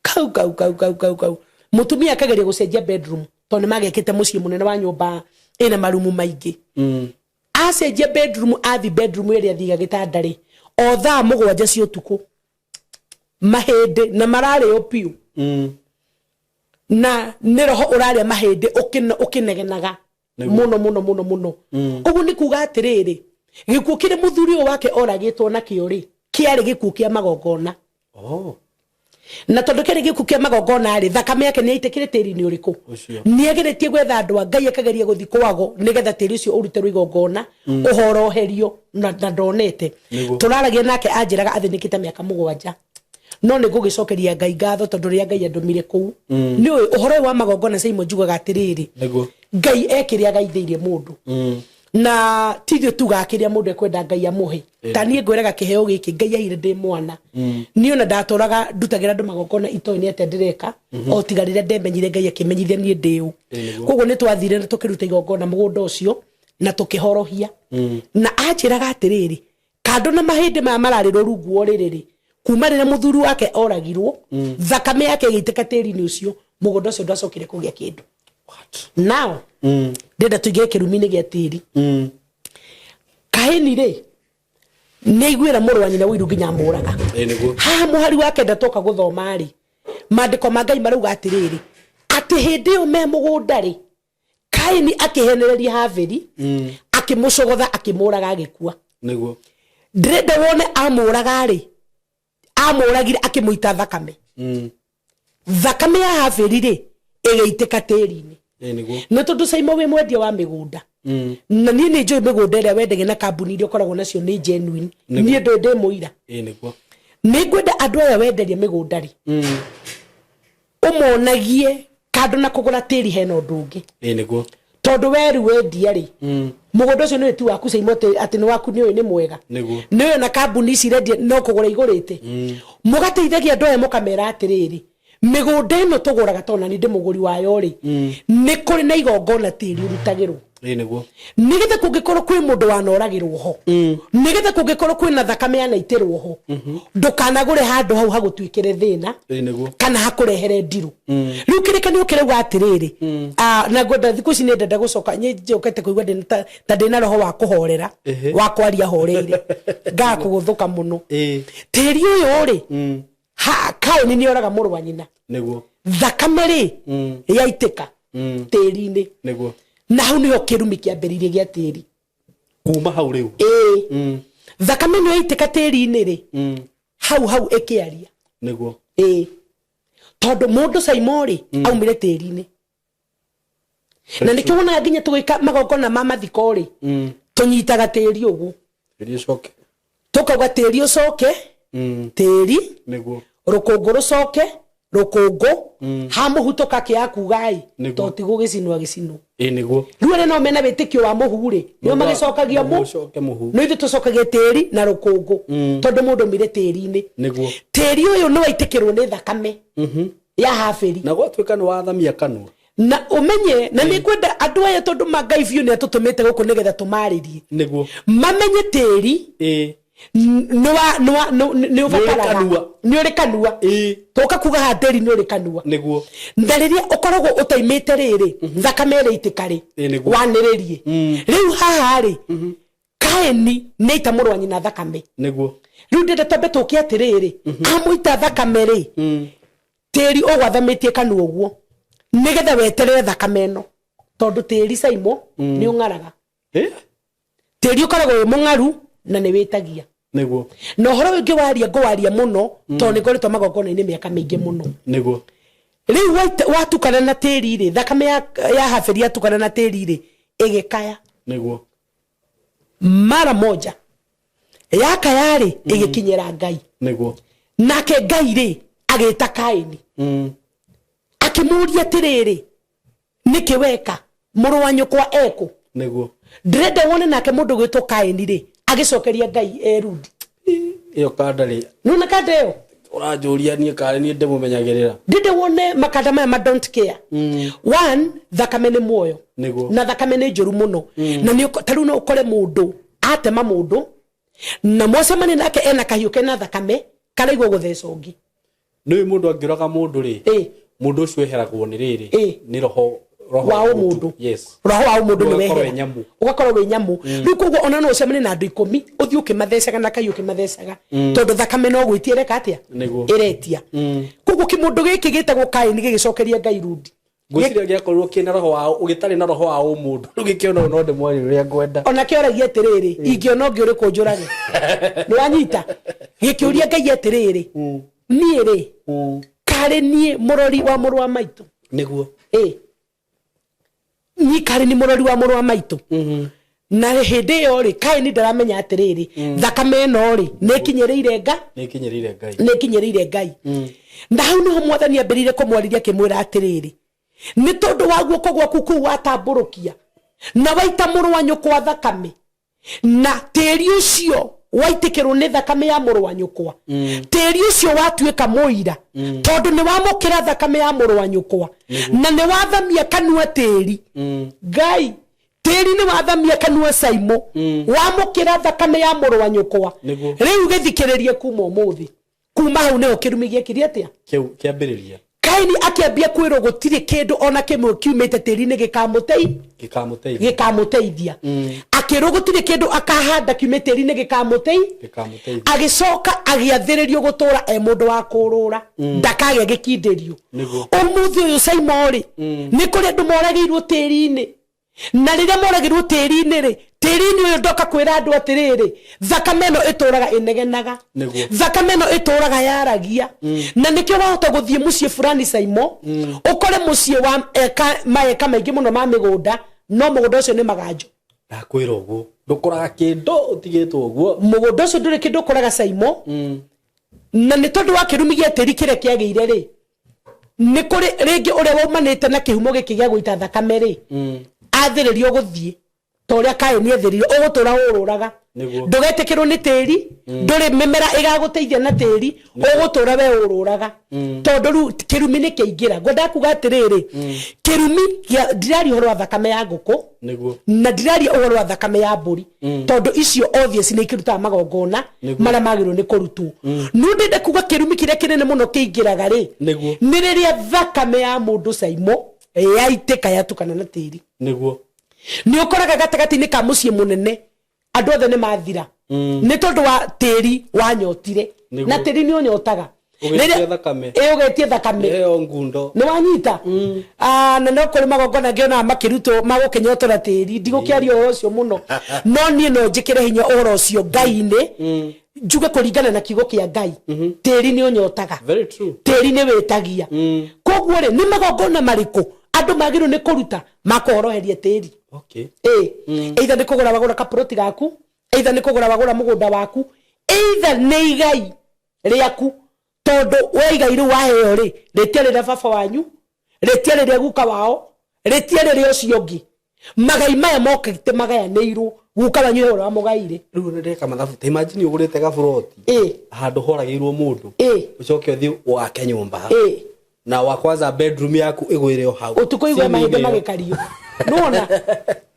Kau kau kau kau kau kau mũtumia akageria gũcenjia bedroom, tondũ nĩ magekĩte mũciĩ mũnene wa nyũmba ĩna marumu maingĩ. Acenjia bedroom, athi bedroom ĩrĩa athiga gĩtanda rĩ, o thaa 7 cia ũtukũ mahĩndĩ na mararĩo piũ. Na nĩ roho ũrarĩa mahĩndĩ ũkĩnegenaga mũno mũno mũno mũno. Ũguo nĩ kuga atĩrĩrĩ, gĩkuũ kĩrĩa mũthuri ũyũ wake oragĩtwo nakĩo rĩ, kĩarĩ gĩkuũ kĩa magongona. Na tondũ kĩarĩ gĩkuũ kĩa magongona rĩ, thakame yake nĩ yaitĩkire tĩri-inĩ ũrĩkũ? Nĩ ageretie gwetha andũ a Ngai, akageria gũthiĩ kwago nĩgetha tĩri ũcio ũrutĩrwo igongona, ũhoroherio, na ndonete. Tũraragia nake anjĩraga athĩnĩkĩte mĩaka 7. No nĩ ngũgĩcokeria Ngai ngatho tondũ rĩrĩa Ngai andũmire kũu, nĩ ũĩ ũhoro ũyũ wa magongona Simon njugaga atĩrĩrĩ, Ngai ekĩrĩa agaithĩirie mũndũ. Na ti ithuĩ tugaga kĩrĩa mũndũ ekwenda Ngai amũhe. Ta niĩ ngwĩraga kĩheo gĩkĩ Ngai aheire ndĩ mwana. Niĩ ona ndatũraga ndutagĩra andũ magongona itoĩ nĩ atĩa ndĩreka, o tiga rĩrĩa ndemenyire Ngai akĩmenyithia niĩ ndĩ ũ. Koguo nĩ twathire na tũkĩruta igongona mũgũnda ũcio na tũkĩhorohia. Na anjĩraga atĩrĩrĩ, kando na mahĩndĩ maya mararĩrwo rungu wa ũrĩrĩ rĩ, kuma rĩrĩa mũthuri wake oragirwo, thakame yake ĩgĩitĩka tĩri-inĩ ũcio, mũgũnda ũcio ndwacokire kũgĩa kĩndũ. Now, ndĩrenda tũingĩre kĩrumi-inĩ gĩa tĩri. Kaini rĩ, nĩ aiguĩra mũrũ wa nyina ũiru nginya amũraga. Haha mũhari wa 9 toka gũthoma rĩ, maandĩko ma Ngai marauga atĩrĩrĩ, atĩ hĩndĩ ĩyo me mũgũnda rĩ, Kaini akĩhenereria Habili, akĩmũcogotha, akĩmũraga, agĩkua. Ndĩrenda wone amũraga rĩ, amũragire akĩmũita thakame. Thakame ya Habili rĩ, ĩgĩitĩka tĩri-inĩ. Nĩ tondũ Saimo wĩ mwendia wa mĩgũnda. Na niĩ nĩ njũĩ mĩgũnda ĩrĩa wendagia na kambuni iria ũkoragwo nacio nĩ genuine. Niĩ ndũĩ ndĩ mũira. Nĩ ngwenda andũ aya wenderia mĩgũnda rĩ, ũmonagie kando na kũgũra tĩri hena ũndũ ũngĩ. Tondũ we rĩu wendia rĩ, mũgũnda ũcio nĩ ti waku Saimo, atĩ nĩ waku, nĩ ũĩ nĩ mwega. Nĩ ũĩ ona kambuni ici irendia no kũgũra igũrĩte. Mũgateithagia andũ aya mũkamera atĩrĩrĩ, mĩgũnda ĩno tũgũraga tondũ nani ndĩ mũgũri wayo rĩ, nĩ kũrĩ na igongona tĩri ũrutagĩrwo. Nĩgetha kũngĩkorwo kwĩ mũndũ wanoragĩrwo ho, nĩgetha kũngĩkorwo kwĩna thakame yanaitĩrwo ho, ndũkanagũre handũ hau hagũtuĩkĩre thĩna kana hakũrehere ndirũ. Rĩu kĩrĩkanĩro kĩrauga atĩrĩrĩ, na ngwenda thikũ ici nĩ ndenda gũcoka, niĩ njũkĩte kũigua ndĩna ta ndĩna roho wa kũhorera, wa kwaria horeire, ngaga kũgũthũka mũno. Tĩri ũyũ rĩ, Kaini nĩ oraga mũrũ wa nyina. Thakame rĩ, yaitĩka tĩri-inĩ. Na hau nĩho kĩrumi kĩambĩrĩirie gĩa tĩri. Kuma hau rĩu. Thakame nĩ yaitĩka tĩri-inĩ rĩ, hau hau ĩkĩaria. Tondũ mũndũ Saimo rĩ, aumire tĩri-inĩ. Na nĩkĩo wonaga nginya tũgĩka magongona ma mathiko rĩ, tũnyitaga tĩri ũguo. Tĩri ũcoke. Tũkauga tĩri ũcoke, tĩri, rũkũngũ rũcoke, rũkũngũ, ha mũhu tũgakĩaga kuga-ĩ, to ti gũgĩcinwo agĩcinwo. Rĩu arĩa nao mena wĩtĩkio wa mũhu rĩ, nĩo magĩcokagia mũhu. No ithuĩ tũcokagia tĩri na rũkũngũ, tondũ mũndũ aumire tĩri-inĩ. Tĩri ũyũ nĩ waitĩkĩrwo nĩ thakame ya Habili. Na gwatuĩka nĩ wathamia kanua. Na ũmenye, na nĩ ngwenda andũ aya tondũ ma Ngai biũ nĩ atũtũmĩte gũkũ nĩgetha tũmarĩrie. Mamenye tĩri. Nĩ ũbataraga. Kanua. Nĩ ũrĩ kanua. Tũka kuga haha tĩri nĩ ũrĩ kanua. Na rĩrĩa ũkoragwo ũtaimĩte rĩrĩ, thakame ĩrĩitĩka rĩ, Ĩ, nĩguo. wanĩrĩrie rĩu haha rĩ, Kaini nĩ aita mũrũ wa nyina thakame. Rĩu ndĩrenda twambe tũke atĩrĩrĩ, amũita thakame rĩ, tĩri ũgwathamĩtie kanua ũguo nĩgetha weterere thakame ĩno, tondũ tĩri caimo nĩ ũng'araga. Tĩri ũkoragwo wĩ mũng'aru na nĩ wĩtagia. Na ũhoro ũyũ ngĩwaria, ngũwaria mũno tondũ nĩ ngoretwo magongona-inĩ mĩaka mĩingĩ mũno. Rĩu watukana na tĩri rĩ, thakame ya Haberi yatukana na tĩri rĩ, ĩgĩkaya. Mara moja yakaya rĩ, ĩgĩkinyĩra Ngai. Nake Ngai rĩ, agĩta Kaini, akĩmũria atĩrĩrĩ, nĩkĩ weka? Mũrũ wa nyũkwa ekũ? Ndĩrenda wone nake mũndũ gwĩtwo Kaini rĩ, agĩcokeria Ngai erudi. Ĩyo kanda rĩ? Nĩwona kanda ĩyo? Ũranjũria niĩ karĩ niĩ ndĩmũmenyagĩrĩra. Ndĩrenda wone makanda maya ma don't care. One, thakame nĩ muoyo. Na thakame nĩ njũru mũno. Na nĩ ta rĩu no ũkore mũndũ atema mũndũ na mwacemania nake ena kahiũ kena thakame karaigua gũtheca ũngĩ. Nĩ mũndũ angĩũraga mũndũ rĩ, mũndũ ũcio eheragwo nĩ rĩrĩ, nĩ roho wa ũmũndũ. Roho wa ũmũndũ nĩ Ũgakorwo wehera. wĩ nyamũ. Ũgakorwo wĩ nyamũ. Rĩu koguo ona no ũcemanie na andũ 10, ũthiĩ ũkĩmathecaga na kahiũ ũkĩmathecaga, tondũ thakame no gwĩtia ĩreka atĩa? Ĩretia. Koguo kĩmũndũ gĩkĩ gĩtagwo Kaini gĩgĩcokeria Ngai rundi. Ngwĩciria gĩakorirwo kĩna roho wa ũgĩtarĩ na roho wa ũmũndũ, rĩu gĩkĩona no ndĩmwarie ũrĩa ngwenda. Ona kĩoragia atĩrĩrĩ, ingĩona ũngĩ ũrĩkũ njũrage? Nĩ wanyita? Gĩkĩũria Ngai atĩrĩrĩ, niĩ rĩ, karĩ niĩ mũrori wa mũrũ wa maitũ? Niĩ karĩ nĩ mũrori wa mũrũ wa maitũ? Na hĩndĩ ĩyo rĩ, Kaini ndaramenya atĩrĩrĩ, thakame ĩno rĩ, nĩ ĩkinyĩrĩire Nga? Nĩ ĩkinyĩrĩire Ngai. Nĩ ĩkinyĩrĩire Ngai. Na hau nĩho Mwathani ambĩrĩire kũmwarĩria akĩmwĩra atĩrĩrĩ, nĩ tondũ wa guoko gwaku kũu watambũrũkia na waita mũrũ wa nyũkwa thakame, na tĩri ũcio waitĩkĩrwo nĩ thakame ya mũrũ wa nyũkwa, tĩri ũcio watuĩka mũira, tondũ nĩ wamũkĩra thakame ya mũrũ wa nyũkwa na nĩ wathamia kanua tĩri. Ngai, tĩri nĩ wathamia kanua caimo, wamũkĩra thakame ya mũrũ wa nyũkwa. Rĩu gĩthikĩrĩrie, kuma ũmũthĩ, kuma hau nĩho kĩrumi gĩekire atĩa? Kĩu kĩambĩrĩria. Kaini akĩambia kwĩrwo gũtirĩ kĩndũ ona kĩmwe kiumĩte tĩri-inĩ gĩkamũtei Gĩkamũteithia. Gĩkamũteithia. Akĩrwo gũtirĩ kĩndũ akahanda kiumĩte tĩri-inĩ gĩkamũtei Gĩkamũteithia. Agĩcoka agĩathĩrĩrio gũtũra e mũndũ wa kũrũra, ndakagĩa gĩkindĩrio. Ũmũthĩ ũyũ caimo rĩ, nĩ kũrĩ andũ moragĩirwo tĩri-inĩ, na rĩrĩa moragĩrwo tĩri-inĩ rĩ, tĩri-inĩ ũyũ ndoka kwĩra andũ atĩrĩrĩ, thakame ĩno ĩtũraga ĩnegenaga. Thakame ĩno ĩtũraga yaragia. Na nĩkĩo wahota gũthiĩ mũciĩ fulani caimo, ũkore mũciĩ wa eka maeka maingĩ mũno ma mĩgũnda, no mũgũnda ũcio nĩ maganjo. Ndakwĩra ũguo, ndũkoraga kĩndũ, ũtigĩtwo ũguo. Mũgũnda ũcio ndũrĩ kĩndũ ũkoraga caimo. Na nĩ tondũ wa kĩrumi gĩa tĩri kĩrĩa kĩagĩire rĩ, nĩ kũrĩ rĩngĩ ũrĩa waumanĩte na kĩhumo gĩkĩ gĩa gũita thakame rĩ, athĩrĩrio gũthiĩ ta ũrĩa Kaini athĩrĩrio, ũgũtũra ũrũraga. Ndũgetĩkĩrwo nĩ tĩri, ndũrĩ mĩmera ĩgagũteithia na tĩri, ũgũtũra we ũrũraga, tondũ rĩu kĩrumi nĩ kĩaingĩra. Ngwendaga kuga atĩrĩrĩ, kĩrumi gĩa ndiraria ũhoro wa thakame ya ngũkũ, na ndiraria ũhoro wa thakame ya mbũri, tondũ icio obvious nĩ ikĩrutaga magongona marĩa magĩrĩirwo nĩ kũrutwo. No ndĩrenda kuga kĩrumi kĩrĩa kĩnene mũno kĩingĩraga rĩ, nĩ rĩrĩa thakame ya mũndũ caimo yaitĩka yatukana na tĩri. Nĩ ũkoraga gatagatĩ-inĩ ka mũciĩ mũnene andũ othe nĩ mathira, nĩ tondũ wa tĩri wanyotire. Na tĩri nĩ ũnyotaga. Ũgĩtia thakame. Ĩ, ũgetie thakame. Ĩyo ngundo. Nĩ wanyita? Ah, na no kũrĩ magongona ngĩonaga makĩrutwo magũkĩnyotora tĩri. Ndigũkĩaria ũhoro ũcio mũno, no niĩ no njĩkĩre hinya ũhoro ũcio Ngai-inĩ, njuge kũringana na kiugo kĩa Ngai, tĩri nĩ ũnyotaga. Very true. Tĩri nĩ wĩtagia. Koguo rĩ, nĩ magongona marĩkũ andũ magĩrĩirwo nĩ kũruta makũhoroheria tĩri? Ĩ, either nĩ kũgũra wagũra kaproti gaku, either nĩ kũgũra wagũra mũgũnda waku, either nĩ igai rĩaku, tondũ we igai rĩu waheo rĩ, rĩtiarĩ rĩa baba wanyu, rĩtiarĩ rĩa guka wao, rĩtiarĩ rĩa ũcio ũngĩ. Magai maya mokĩte magayanĩirwo, guka wanyu he ũrĩa wamũgaire. Rĩu nĩ ndeka mathabu, ta imagine ũgũrĩte gaburoti handũ horagĩirwo mũndũ, ũcoke ũthiĩ wake nyũmba, na wa kwanza bedroom yaku ĩgwĩre o hau. Ũtukũ igwe Ceiling mahĩndĩ ĩyo. magĩkario, nĩwona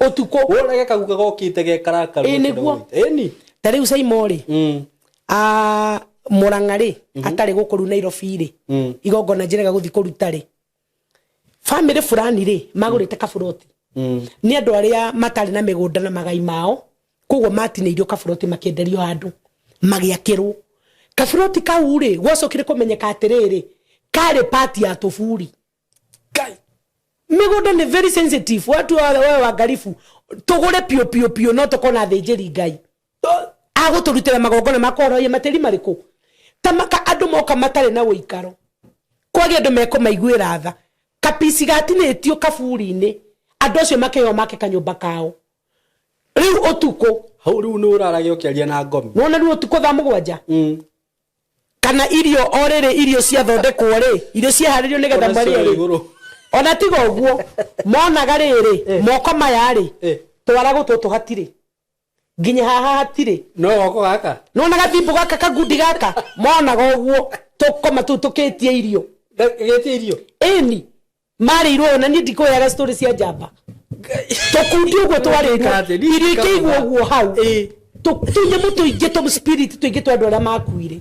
ũtukũ Wonage kaguka gokĩte gekarakaru. Ĩ, nĩguo. Ĩni. Ta rĩu Saimo rĩ, Murang'a rĩ, atarĩ gũkũ rĩu Nairobi rĩ, igongona njĩrega gũthiĩ kũruta rĩ, bamĩrĩ fulani rĩ magũrĩte kaburoti. Nĩ andũ arĩa matarĩ na mĩgũnda na magai mao, koguo matinĩirio kaburoti makĩenderio handũ magĩakĩrwo kaburoti kau rĩ, gwacokire kũmenyeka atĩrĩrĩ, karĩ pati ya tũburi. Ngai. Mĩgũnda nĩ very sensitive, watu wawe wangaribu tũgũre piũ piũ piũ, no tũkona thĩnjĩri Ngai agũtũrutĩra magongona makũhorohia matĩri marĩkũ ta maka andũ moka matarĩ na ũikaro, kwage andũ mekũmaiguĩra tha. Kapici gatinĩtio kaburi-inĩ, andũ acio makĩheo make kanyũmba kao. Rĩu ũtukũ Hau rĩu nĩ ũraragia ũkĩaria na ngomi. Nona rĩu ũtukũ thaa 7 kana irio o rĩrĩ, irio ciathondekwo rĩ, irio ciaharĩrio nĩgetha Ona marĩe cio rĩ, igũrũ. Ona tiga ũguo, monaga rĩrĩ, moko maya rĩ, twara gũtũtũ hatirĩ, nginya haha hatirĩ. No goko gaka. Nona gathimbo gaka, kagundi gaka, monaga ũguo tũkoma tũu tũkĩtie irio. Gĩtie irio. Ĩni marĩirwo, na niĩ ndikũheaga story cia njamba, tũkundi ũguo twarĩirwo Atĩ, irio ikĩigwo ũguo hau, tũnyamũ tũingĩ, tũ spirit tũingĩ twa andũ arĩa makuire.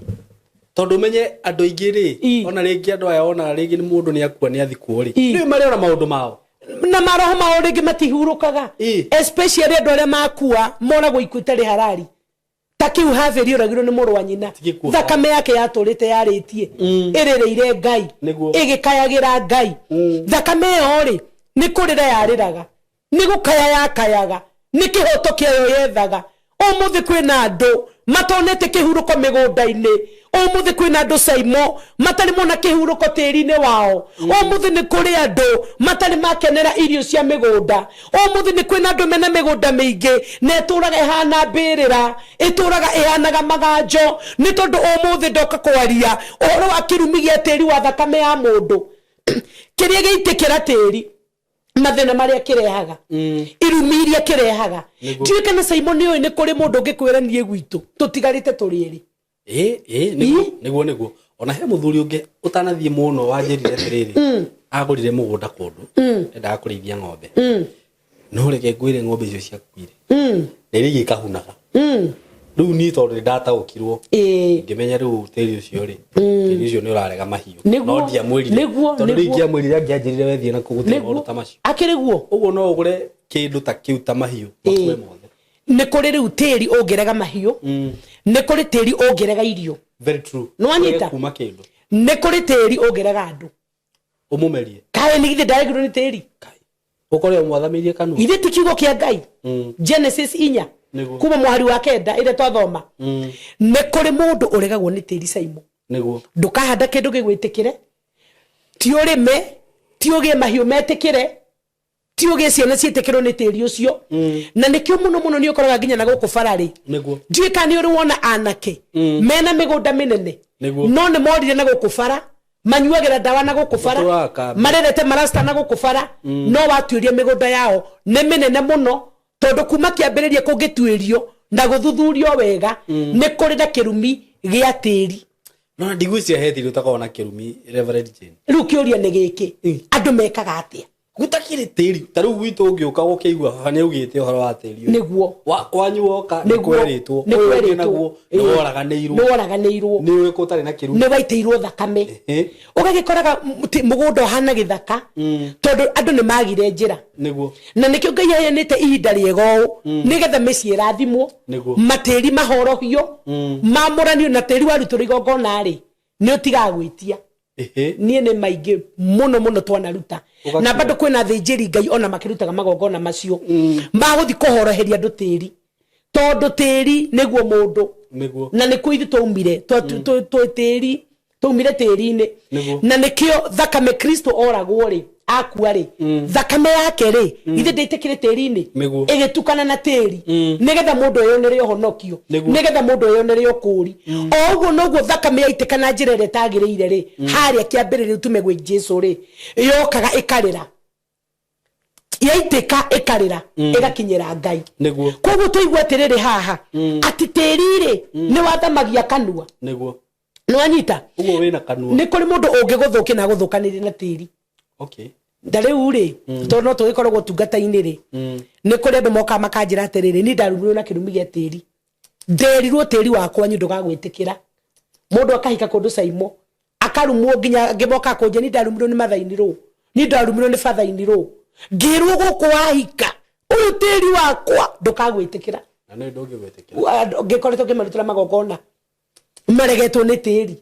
Tondũ ũmenye andũ aingĩ rĩ, ona rĩngĩ andũ aya, ona rĩngĩ nĩ mũndũ nĩ akua, nĩ athikwo rĩ, rĩu marĩ ona maũndũ mao. Na maroho mao rĩngĩ matihurũkaga. Especially andũ arĩa makua moragwo ikuũ itarĩ harari, ta kĩu Habili oragirwo nĩ mũrũ wa nyina. Ti gĩkuũ. Thakame yake yatũrĩte yarĩtie, ĩrĩrĩire Ngai, ĩgĩkayagĩra Ngai. Thakame ĩyo rĩ, nĩ kũrĩra yarĩraga, nĩ gũkaya yakayaga, nĩ kĩhoto kĩayo yethaga. Ũmũthĩ kwĩna andũ matonete kĩhurũko mĩgũnda-inĩ. Ũmũthĩ kwĩna andũ, Saimo, matarĩ mona kĩhurũko tĩri-inĩ wao. Ũmũthĩ nĩ kũrĩ andũ matarĩ makenera irio cia mĩgũnda. Ũmũthĩ nĩ kwĩna andũ mena mĩgũnda mĩingĩ na ĩtũraga ĩhana mbĩrĩra, ĩtũraga ĩhanaga maganjo, nĩ tondũ ũmũthĩ ndoka kwaria ũhoro wa kĩrumi gĩa tĩri wa thakame ya mũndũ, kĩrĩa gĩitĩkĩra tĩri, mathĩna marĩa kĩrehaga, irumi iria kĩrehaga. Ndiũĩ kana Simon nĩ ũĩ nĩ kũrĩ mũndũ ũngĩkwĩra, "Niĩ gwitũ tũtigarĩte tũrĩ erĩ." Ĩ ĩ, nĩguo. Nĩguo ona he mũthuri ũngĩ ũtanathiĩ mũno wanjĩrire atĩrĩrĩ, agũrire mũgũnda kũndũ, endaga kũrĩithia ng'ombe, no reke ngwĩre, ng'ombe icio ciakuire na iria ingĩ ikahunaga. Rĩu niĩ tondũ nĩ ndataũkirwo, ngĩmenya rĩu tĩri ũcio rĩ, tĩri ũcio nĩ ũrarega mahiũ. No ndiamwĩrire, tondũ rĩu ingĩamwĩrire angĩanjĩrire, "Wethiĩ na kũu gũtirĩ maũndũ ta macio." Akĩrĩ guo. Ũguo no ũgũre kĩndũ ta kĩu, ta mahiũ makue mothe. Nĩ kũrĩ rĩu tĩri ũngĩrega mahiũ, nĩ kũrĩ tĩri ũngĩrega irio. Very true. Nĩwanyita? Ũrege kuma kĩndũ. Nĩ kũrĩ tĩri ũngĩrega andũ. Ũmũmerie. Kaĩ nĩ githĩ ndaregirwo nĩ tĩri? Kai. Ũkore ũmwathamĩirie kanua. Ithe ti kiugo kĩa Ngai, Genesis 4, kuma mwahari wa 9 ĩrĩa twathoma? Nĩ kũrĩ mũndũ ũregagwo nĩ tĩri, Saimo. Ndũkahanda kĩndũ gĩgwĩtĩkĩre, ti ũrĩme, ti ũgĩe mahiũ metĩkĩre, ti ũgĩe ciana ciĩtĩkĩrwo nĩ tĩri ũcio. Na nĩkĩo mũno mũno nĩ ũkoraga nginya na gũkũ bara-rĩ, ndiũĩ kana nĩ ũrĩ wona anake mena mĩgũnda mĩnene, no nĩ morire na gũkũ bara, manyuagĩra ndawa na gũkũ bara, Matũraga kambi. Marerete marasta na gũkũ bara, no watuĩria mĩgũnda yao nĩ mĩnene mũno, tondũ kuma kĩambĩrĩria kũngĩtuĩrio na gũthuthurio wega, nĩ kũrĩ na kĩrumi gĩa tĩri. No ndigwĩciria he tĩri ũtakoragwo na kĩrumi, Reverend Jane. Rĩu kĩũria nĩ gĩkĩ, andũ mekaga atĩa? Gũtakĩrĩ tĩri ta rĩu gwitũ ũngĩũka gũkĩigua baba nĩ augĩte ũhoro wa tĩri ũyũ. Kwanyu woka nĩ kwerĩtwo nĩ ũyũ ũngĩ kwerĩtwo. naguo nĩ woraganĩirwo. Nĩ woraganĩirwo. Nĩ ũrĩkũ ũtarĩ na kĩrumi? Nĩ waitĩirwo thakame. Ũgagĩkoraga mũgũnda ũhana gĩthaka, tondũ andũ nĩ magire njĩra. Na nĩkĩo Ngai aheanĩte ihinda rĩega ũũ, nĩgetha mĩciĩ ĩrathimwo, matĩri mahorohio, mamũranio, na tĩri warutĩrwo igongona rĩ, nĩ ũtigaga gwĩtia. Niĩ nĩ maingĩ mũno mũno twanaruta. Na bado kwĩna athĩnjĩri Ngai ona makĩrutaga magongona macio magũthiĩ kũhoroheria andũ tĩri, tondũ tĩri nĩguo mũndũ. Na nĩkuo ithuĩ twaumire, twĩ tĩri, twaumire tĩri-inĩ. Na nĩkĩo thakame Kristo oragwo rĩ, akua rĩ, thakame yake rĩ, ithe ndĩitĩkĩre tĩri-inĩ, ĩgĩtukana na tĩri, nĩgetha mũndũ eyonere ũhonokio, nĩgetha mũndũ eyonere ũkũũri. O ũguo noguo thakame yaitĩka na njĩra ĩrĩa ĩtagĩrĩire rĩ, harĩa kĩambĩrĩria tume gwĩ Jesu rĩ, yokaga ĩkarĩra, yaitĩka ĩkarĩra, ĩgakinyĩra Ngai. Koguo tũigua atĩrĩrĩ haha, atĩ tĩri rĩ, nĩ wathamagia kanua. Nĩwanyita? Ũguo wĩna kanua. Nĩ kũrĩ mũndũ ũngĩgũthũkia na agũthũkanĩrie na tĩri. Na rĩu rĩ, tondũ no tũgĩkoragwo ũtungata-inĩ rĩ, nĩ kũrĩ andũ mokaga makanjĩra atĩrĩrĩ, "Niĩ ndarumirwo na kĩrumi gĩa tĩri." Nderirwo tĩri wakwa nyu ndũgagwĩtĩkĩra. Mũndũ akahika kũndũ caimo akarumwo nginya ngĩmoka kũnjia ni ndarumirwo nĩ mathainirwo, ni ndarumirwo nĩ bathainirwo, ngĩrwo gũkũ wahika ũyũ tĩri wakwa ndũkagwĩtĩkĩra. Na nĩ ndũngĩgwĩtĩkĩra. Ngĩkoretwo ngĩmarutĩra magongona maregetwo nĩ tĩri.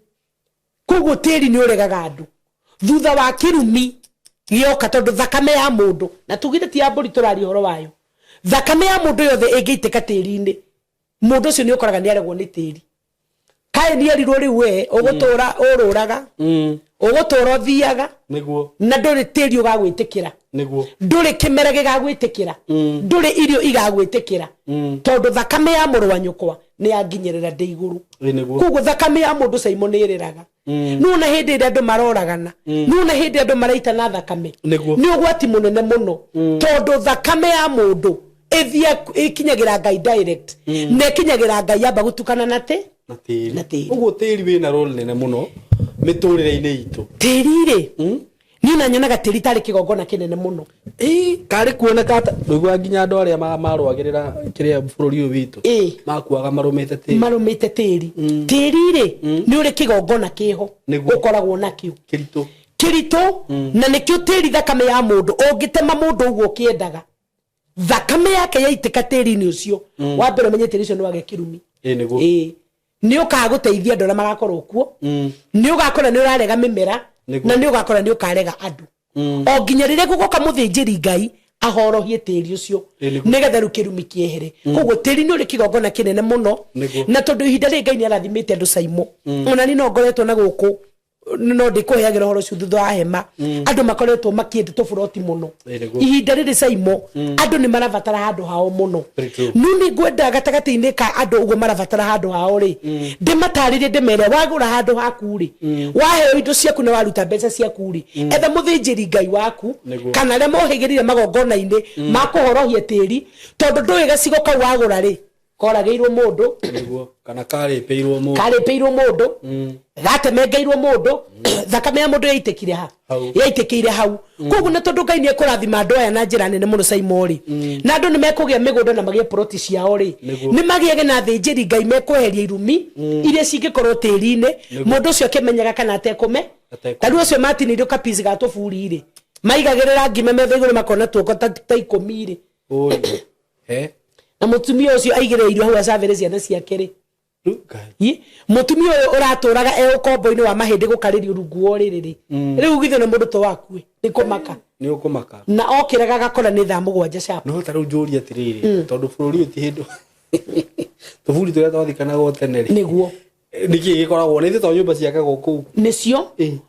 Koguo tĩri nĩ ũregaga andũ thutha wa kĩrumi gĩoka, tondũ thakame ya mũndũ, na tugire ti ya mbũri tũraria ũhoro wayo, thakame ya mũndũ yothe ĩngĩitĩka tĩri-inĩ, mũndũ ũcio nĩ ũkoraga nĩ aregwo nĩ tĩri. Kaĩ erirwo rĩu we ũgũtũra ũrũraga, ũgũtũra ũthiaga, Nĩguo. na ndũrĩ tĩri ũgagwĩtĩkĩra, Nĩguo. Ndũrĩ kĩmera gĩgagwĩtĩkĩra, ndũrĩ irio igagwĩtĩkĩra, tondũ thakame ya mũrũ wa nyũkwa nĩ yanginyĩrĩra ndĩ igũrũ. Ĩ nĩguo. Koguo thakame ya mũndũ caimo nĩ ĩrĩraga. Nĩwona hĩndĩ ĩrĩa andũ maroragana, nĩwona hĩndĩ ĩrĩa andũ maraitana thakame, Nĩguo. Nĩ ũgwati mũnene mũno, tondũ thakame ya mũndũ ĩthiĩ ĩkinyagĩra Ngai direct, na ĩkinyagĩra Ngai yamba gũtukana na tĩ Na tĩri. Na tĩri. Ũguo tĩri wĩna role nene mũno mĩtũrĩre-inĩ itũ. Tĩri rĩ, niĩ na nyonaga tĩri tarĩ kĩgongona kĩnene mũno. Ĩ karĩ kuoneka ta ndũiguaga nginya andũ arĩa marũagĩrĩra kĩrĩa bũrũri ũyũ witũ makuaga marũmĩte tĩri. Marũmĩte tĩri. Tĩri rĩ, nĩ ũrĩ kĩgongona kĩho Nĩguo. Ũkoragwo nakĩo Kĩritũ. Kĩritũ, na nĩkĩo tĩri, thakame ya mũndũ, ũngĩtema mũndũ ũguo ũkĩendaga, thakame yake yaitĩka tĩri-inĩ ũcio, wa mbere ũmenye tĩri ũcio nĩ wagĩa kĩrumi. Ĩ nĩguo. Ĩĩ, nĩ ũkaga gũteithia andũ arĩa magakorwo kuo, nĩ ũgakora nĩ ũrarega mĩmera, Nĩguo. Na nĩ ũgakora nĩ ũkarega andũ, o nginya rĩrĩa gũgoka mũthĩnjĩri Ngai ahorohie tĩri ũcio, Ĩ nĩguo. Nĩgetha rĩu kĩrumi kĩehere. Koguo tĩri nĩ ũrĩ kĩgongona kĩnene mũno. Nĩguo. Na tondũ ihinda rĩrĩ Ngai nĩ arathimĩte andũ caimo, ona niĩ no ngoretwo na gũkũ, no ndĩkũheagĩra ũhoro ũcio thutha wa hema, andũ makoretwo makĩenda tũburoti mũno. Ĩ nĩguo. Ihinda rĩrĩ caimo andũ nĩ marabatara handũ hao mũno. Very true. No nĩ ngwenda gatagatĩ-inĩ ka andũ ũguo marabatara handũ hao rĩ, ndĩmatarĩrie, ndĩmere wagũra handũ haku rĩ, waheo indo ciaku na waruta mbeca ciaku rĩ, etha mũthĩnjĩri Ngai waku Nĩguo. kana arĩa mohĩgĩrire magongona-inĩ ma kũhorohia tĩri, tondũ ndũĩ gacigo kau wagũra rĩ, koragĩirwo mũndũ, Nĩguo. Kana karĩpĩirwo mũndũ. Karĩpĩirwo mũndũ, gatemengeirwo mũndũ, thakame ya mũndũ yaitĩkire ha? Hau. Yaitĩkĩire hau. Koguo na tondũ Ngai nĩ ekũrathima andũ aya na njĩra nene mũno caimo rĩ, na andũ nĩ mekũgĩa mĩgũnda na magĩe ploti ciao rĩ, Nĩguo. Nĩ magĩage na athĩnjĩri Ngai mekweheria irumi iria cingĩkorwo tĩri-inĩ, mũndũ ũcio akĩmenyaga kana atekũme. Atekũme. Ta rĩu acio matinĩirio kapici ga tũburi rĩ, maigagĩrĩra ngima metha igũrũ makona tuoko ta 10 rĩ. Ũĩ. He. Na mũtumia ũcio aigĩrĩire irio hau acabĩre ciana ciake rĩ. Rĩu Ngai. Ĩ, mũtumia ũyũ ũratũraga e ũkombo-inĩ wa mahĩndĩ gũkarĩrio rungu wa ũrĩrĩ rĩ, rĩu githĩ na mũndũ to wakue nĩ kũmaka? Nĩ ũkũmaka. Na okĩraga agakora nĩ thaa 7 sharp. No ta rĩu njũrie atĩrĩrĩ, tondũ bũrũri ũyũ ti hĩndũ tũburi tũrĩa twathikanagwo tene rĩ, Nĩguo. Nĩkĩ gĩkoragwo nĩ ithuĩ to nyũmba ciakagwo kũu? Nĩcio.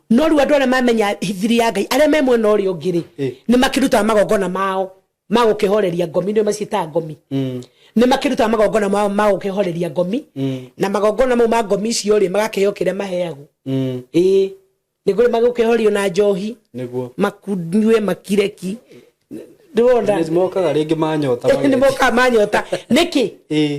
No rĩu andũ arĩa mamenya thiri ya Ngai, arĩa me mwena ũrĩa ũngĩ rĩ, nĩ makĩrutaga magongona mao ma gũkĩhoreria ngomi, nĩ maciĩtaga ngomi, nĩ makĩrutaga magongona mao ma gũkĩhoreria ngomi, na magongona mau ma ngomi icio rĩ, magakĩheo kĩrĩa maheagwo. Ĩĩ, nĩ kũrĩ magũkĩhorio na njohi, Nĩguo. Makunyue makireki, ndĩrona. Nĩ mokaga rĩngĩ manyota. Nĩ mokaga manyota nĩkĩ?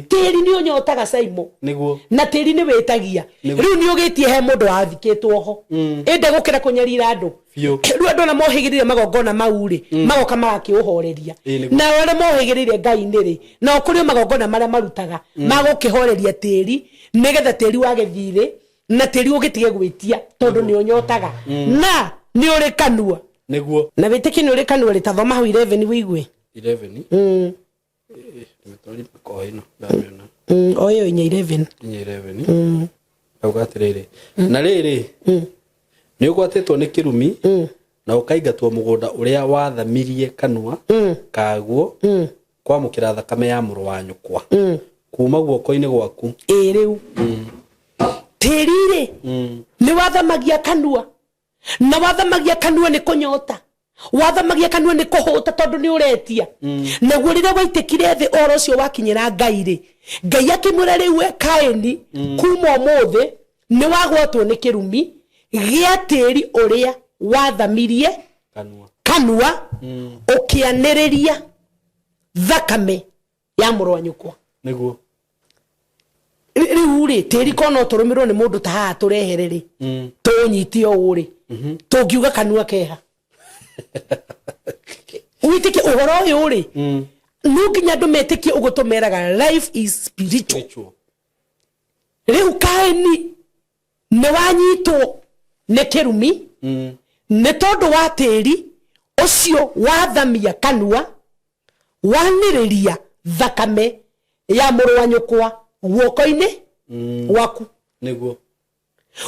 Tĩri nĩ ũnyotaga caimo. Nĩguo. Na tĩri nĩ wĩtagia. Nĩguo. Rĩu nĩ ũgĩtie he mũndũ wathikĩtwo ho ĩnda gũkĩra kũnyarira andũ. Biũ. Rĩu andũ arĩa mohĩgĩrĩire magongona mau rĩ, magoka magakĩũhoreria. Ĩ, nĩguo. Nao arĩa mohĩgĩrĩire Ngai-inĩ rĩ, nao kũrĩ o magongona marĩa marutaga magũkĩhoreria tĩri, nĩgetha tĩri wage thirĩ na tĩri ũgĩtige gwĩtia, tondũ nĩ ũnyotaga na nĩ ũrĩ kanua. Nĩguo. Na wĩtĩkie nĩ ũrĩ kanua rĩ, tathoma hau 11 wĩigue. 11. Nĩmetwarire ko ĩno ndamĩona. O ĩyo 4:11. 4:11 auga atĩrĩrĩ, na rĩrĩ, nĩ ũgwatĩtwo nĩ kĩrumi na ũkaingatwo mũgũnda ũrĩa wathamirie kanua kaguo kwamũkĩra thakame ya mũrũ wa nyũkwa kuma guoko-inĩ gwaku. Ĩ rĩu tĩri rĩ, nĩ wathamagia kanua, na wathamagia kanua nĩ kũnyota, wathamagia kanua nĩ kũhũta, tondũ nĩ ũretia. Naguo rĩrĩa waitĩkire thĩ, ũhoro ũcio wakinyĩra Ngai rĩ, Ngai akĩmwĩra, rĩu we Kaini, kuma ũmũthĩ nĩ wagwatwo nĩ kĩrumi gĩa tĩri ũrĩa wathamirie kanua kanua ũkĩanĩrĩria thakame ya mũrũ wa nyũkwa. Nĩguo. Rĩu rĩ, tĩri ko no tũrũmĩrwo nĩ mũndũ ta haha tũrehere rĩ, tũũnyite ũũ rĩ, tũngiuga kanua keha wĩtĩkie ũhoro ũyũ rĩ, no nginya andũ metĩkie ũguo tũmeraga life is spiritual. Spiritual. Rĩu Kaini nĩ wanyitwo nĩ kĩrumi nĩ tondũ wa tĩri ũcio wathamia kanua wanĩrĩria thakame ya mũrũ wa nyũkwa guoko-inĩ gwaku. Niguo.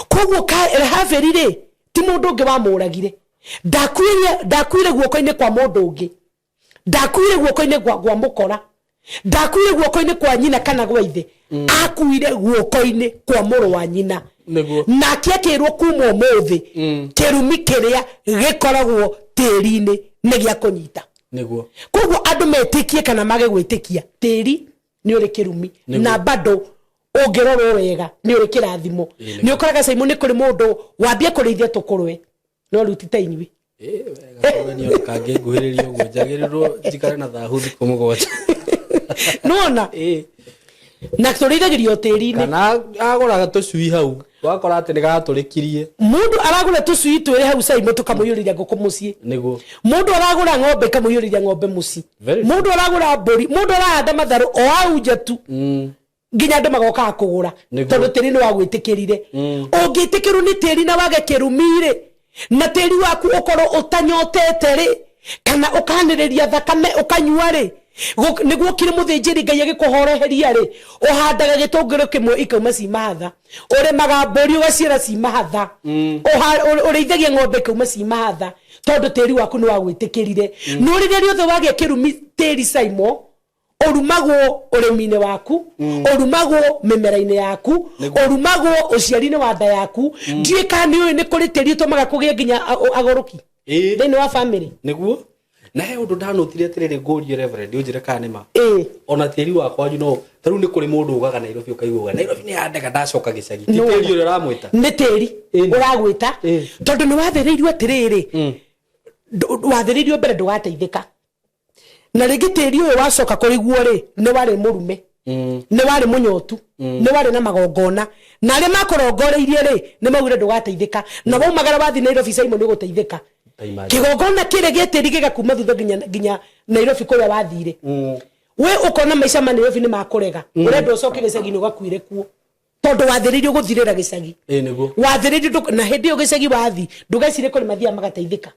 Koguo Habili rĩ, ti mũndũ ũngĩ wamũragire, ndakuire guoko-inĩ kwa mũndũ ũngĩ, ndakuire guoko-inĩ gwa mũkora, ndakuire guoko-inĩ kwa nyina kana gwa ithe, akuire guoko-inĩ kwa mũrũ wa nyina. Niguo. Nake akĩrwo kuma ũmũthĩ kĩrumi kĩrĩa gĩkoragwo tĩri-inĩ nĩ gĩa kũnyita. Niguo. Koguo andũ metĩkie kana mage gwĩtĩkia, tĩri nĩ ũrĩ kĩrumi na bado ũngĩrorwo wega nĩ ũrĩ kĩrathimo. Nĩ ũkoraga Simon nĩ kũrĩ mũndũ wambia kũrĩithia tũkũrwe no rĩu ti ta inyuĩ. Wega kangĩnguhĩrĩria ũguo njagĩrĩrwo njikare na thahu thikũ 7. Nĩwona? Na tũrĩithagĩrio tĩri-inĩ. Kana agũraga tũcui hau wakora atĩ nĩ gatũrĩkirie. Mũndũ aragũra tũcui twĩrĩ hau Simon tũkamũiyũrĩria ngũkũ mũciĩ. Niguo. Mũndũ aragũra ng'ombe ĩkamũiyũrĩria ng'ombe mũciĩ. Very true. Mũndũ aragũra mbũri, mũndũ arahanda matharũ o hau nja tu. Nginya andũ magokaga kũgũra. Niguo. Tondũ tĩri nĩ wagwĩtĩkĩrire. Ũngĩtĩkĩrwo nĩ tĩri na wage kĩrumi rĩ, na tĩri waku ũkorwo ũtanyotete rĩ, kana ũkanĩrĩria thakame ũkanyua rĩ, nĩguo kiri mũthĩnjĩri Ngai agĩkũhoroheria rĩ, ũhandaga gĩtũngũrũ kĩmwe ikauma ci mahatha, ũrĩmaga mbũri ũgaciĩra ci mahatha, ũrĩithagia ng'ombe ikauma ci mahatha, tondũ tĩri waku nĩ wagwĩtĩkĩrire. No rĩrĩa rĩothe wagĩa kĩrumi tĩri Simon, ũrumagwo ũrĩmi-inĩ waku, ũrumagwo mĩmera-inĩ yaku, ũrumagwo ũciari-inĩ wa nda yaku. Ndiũĩ kana nĩ ũĩ nĩ kũrĩ tĩri ũtũmaga kũgĩe nginya agũrũki thĩinĩ wa family. Niguo. Na he ũndũ ndanotire atĩrĩrĩ, ngũrie Reverend ũnjĩre kana nĩ ma. Ona tĩri wa kwanyu no ta rĩu nĩ kũrĩ mũndũ ugaga Nairobi, ũkaigua Nairobi nĩ yandega ndacoka gĩcagi. Ti No. tĩri ũrĩa ũramwĩta. Nĩ tĩri ũragwĩta, tondũ nĩ wathĩrĩirio atĩrĩrĩ, wathĩrĩirio mbere ndũgateithĩka. Na rĩngĩ tĩri ũyũ wacoka kũriguo rĩ, nĩ warĩ mũrume, nĩ warĩ mũnyotu, nĩ warĩ na magongona, na arĩa makũrongoreirie rĩ, nĩ maugire ndũgateithĩka. Na waumagara wathiĩ Nairobi Simon nĩ ũgũteithĩka. Ta imagine. Kĩgongona kĩrĩa gĩa tĩri gĩgakuma thutha nginya Nairobi kũrĩa wathire. We ũkona maica ma Nairobi nĩ makũrega, ũrenda ũcoke gĩcagi-inĩ ũgakuire kuo, tondũ wathĩrĩirio gũthirĩra gĩcagi. Nĩguo. Wathĩrĩirio na hĩndĩ ĩyo gĩcagi wathi ndũgecire kũrĩ mathiaga magateithĩka.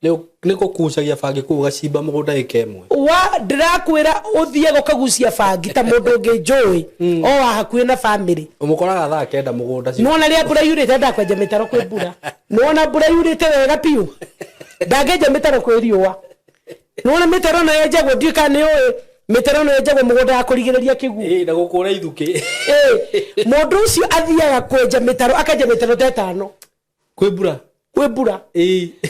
Nĩ kũkucagia bangi kũu ũgacimba mũgũnda ĩka ĩmwe. Wa ndĩrakwĩra ũthiaga ũkagucia bangi ta mũndũ ũngĩ njũĩ o wa hakuhĩ na family. Ũmũkoraga thaa 9 mũgũnda cio. Nĩwona rĩrĩa mbura yurĩte ndakwenja mĩtaro kwĩ mbura. Nĩwona mbura yurĩte wega biũ ndangĩenja mĩtaro kwĩ riũa. Nĩwona mĩtaro ĩno yenjagwo, ndiũĩ kana nĩ ũĩ mĩtaro ĩno yenjagwo mũgũnda ya kũrigĩrĩria kĩguũ. Na gũkũra ithukĩ. Mũndũ ũcio athiaga kwenja mĩtaro, akenja mĩtaro ta 5. Kwĩ mbura. Kwĩ mbura.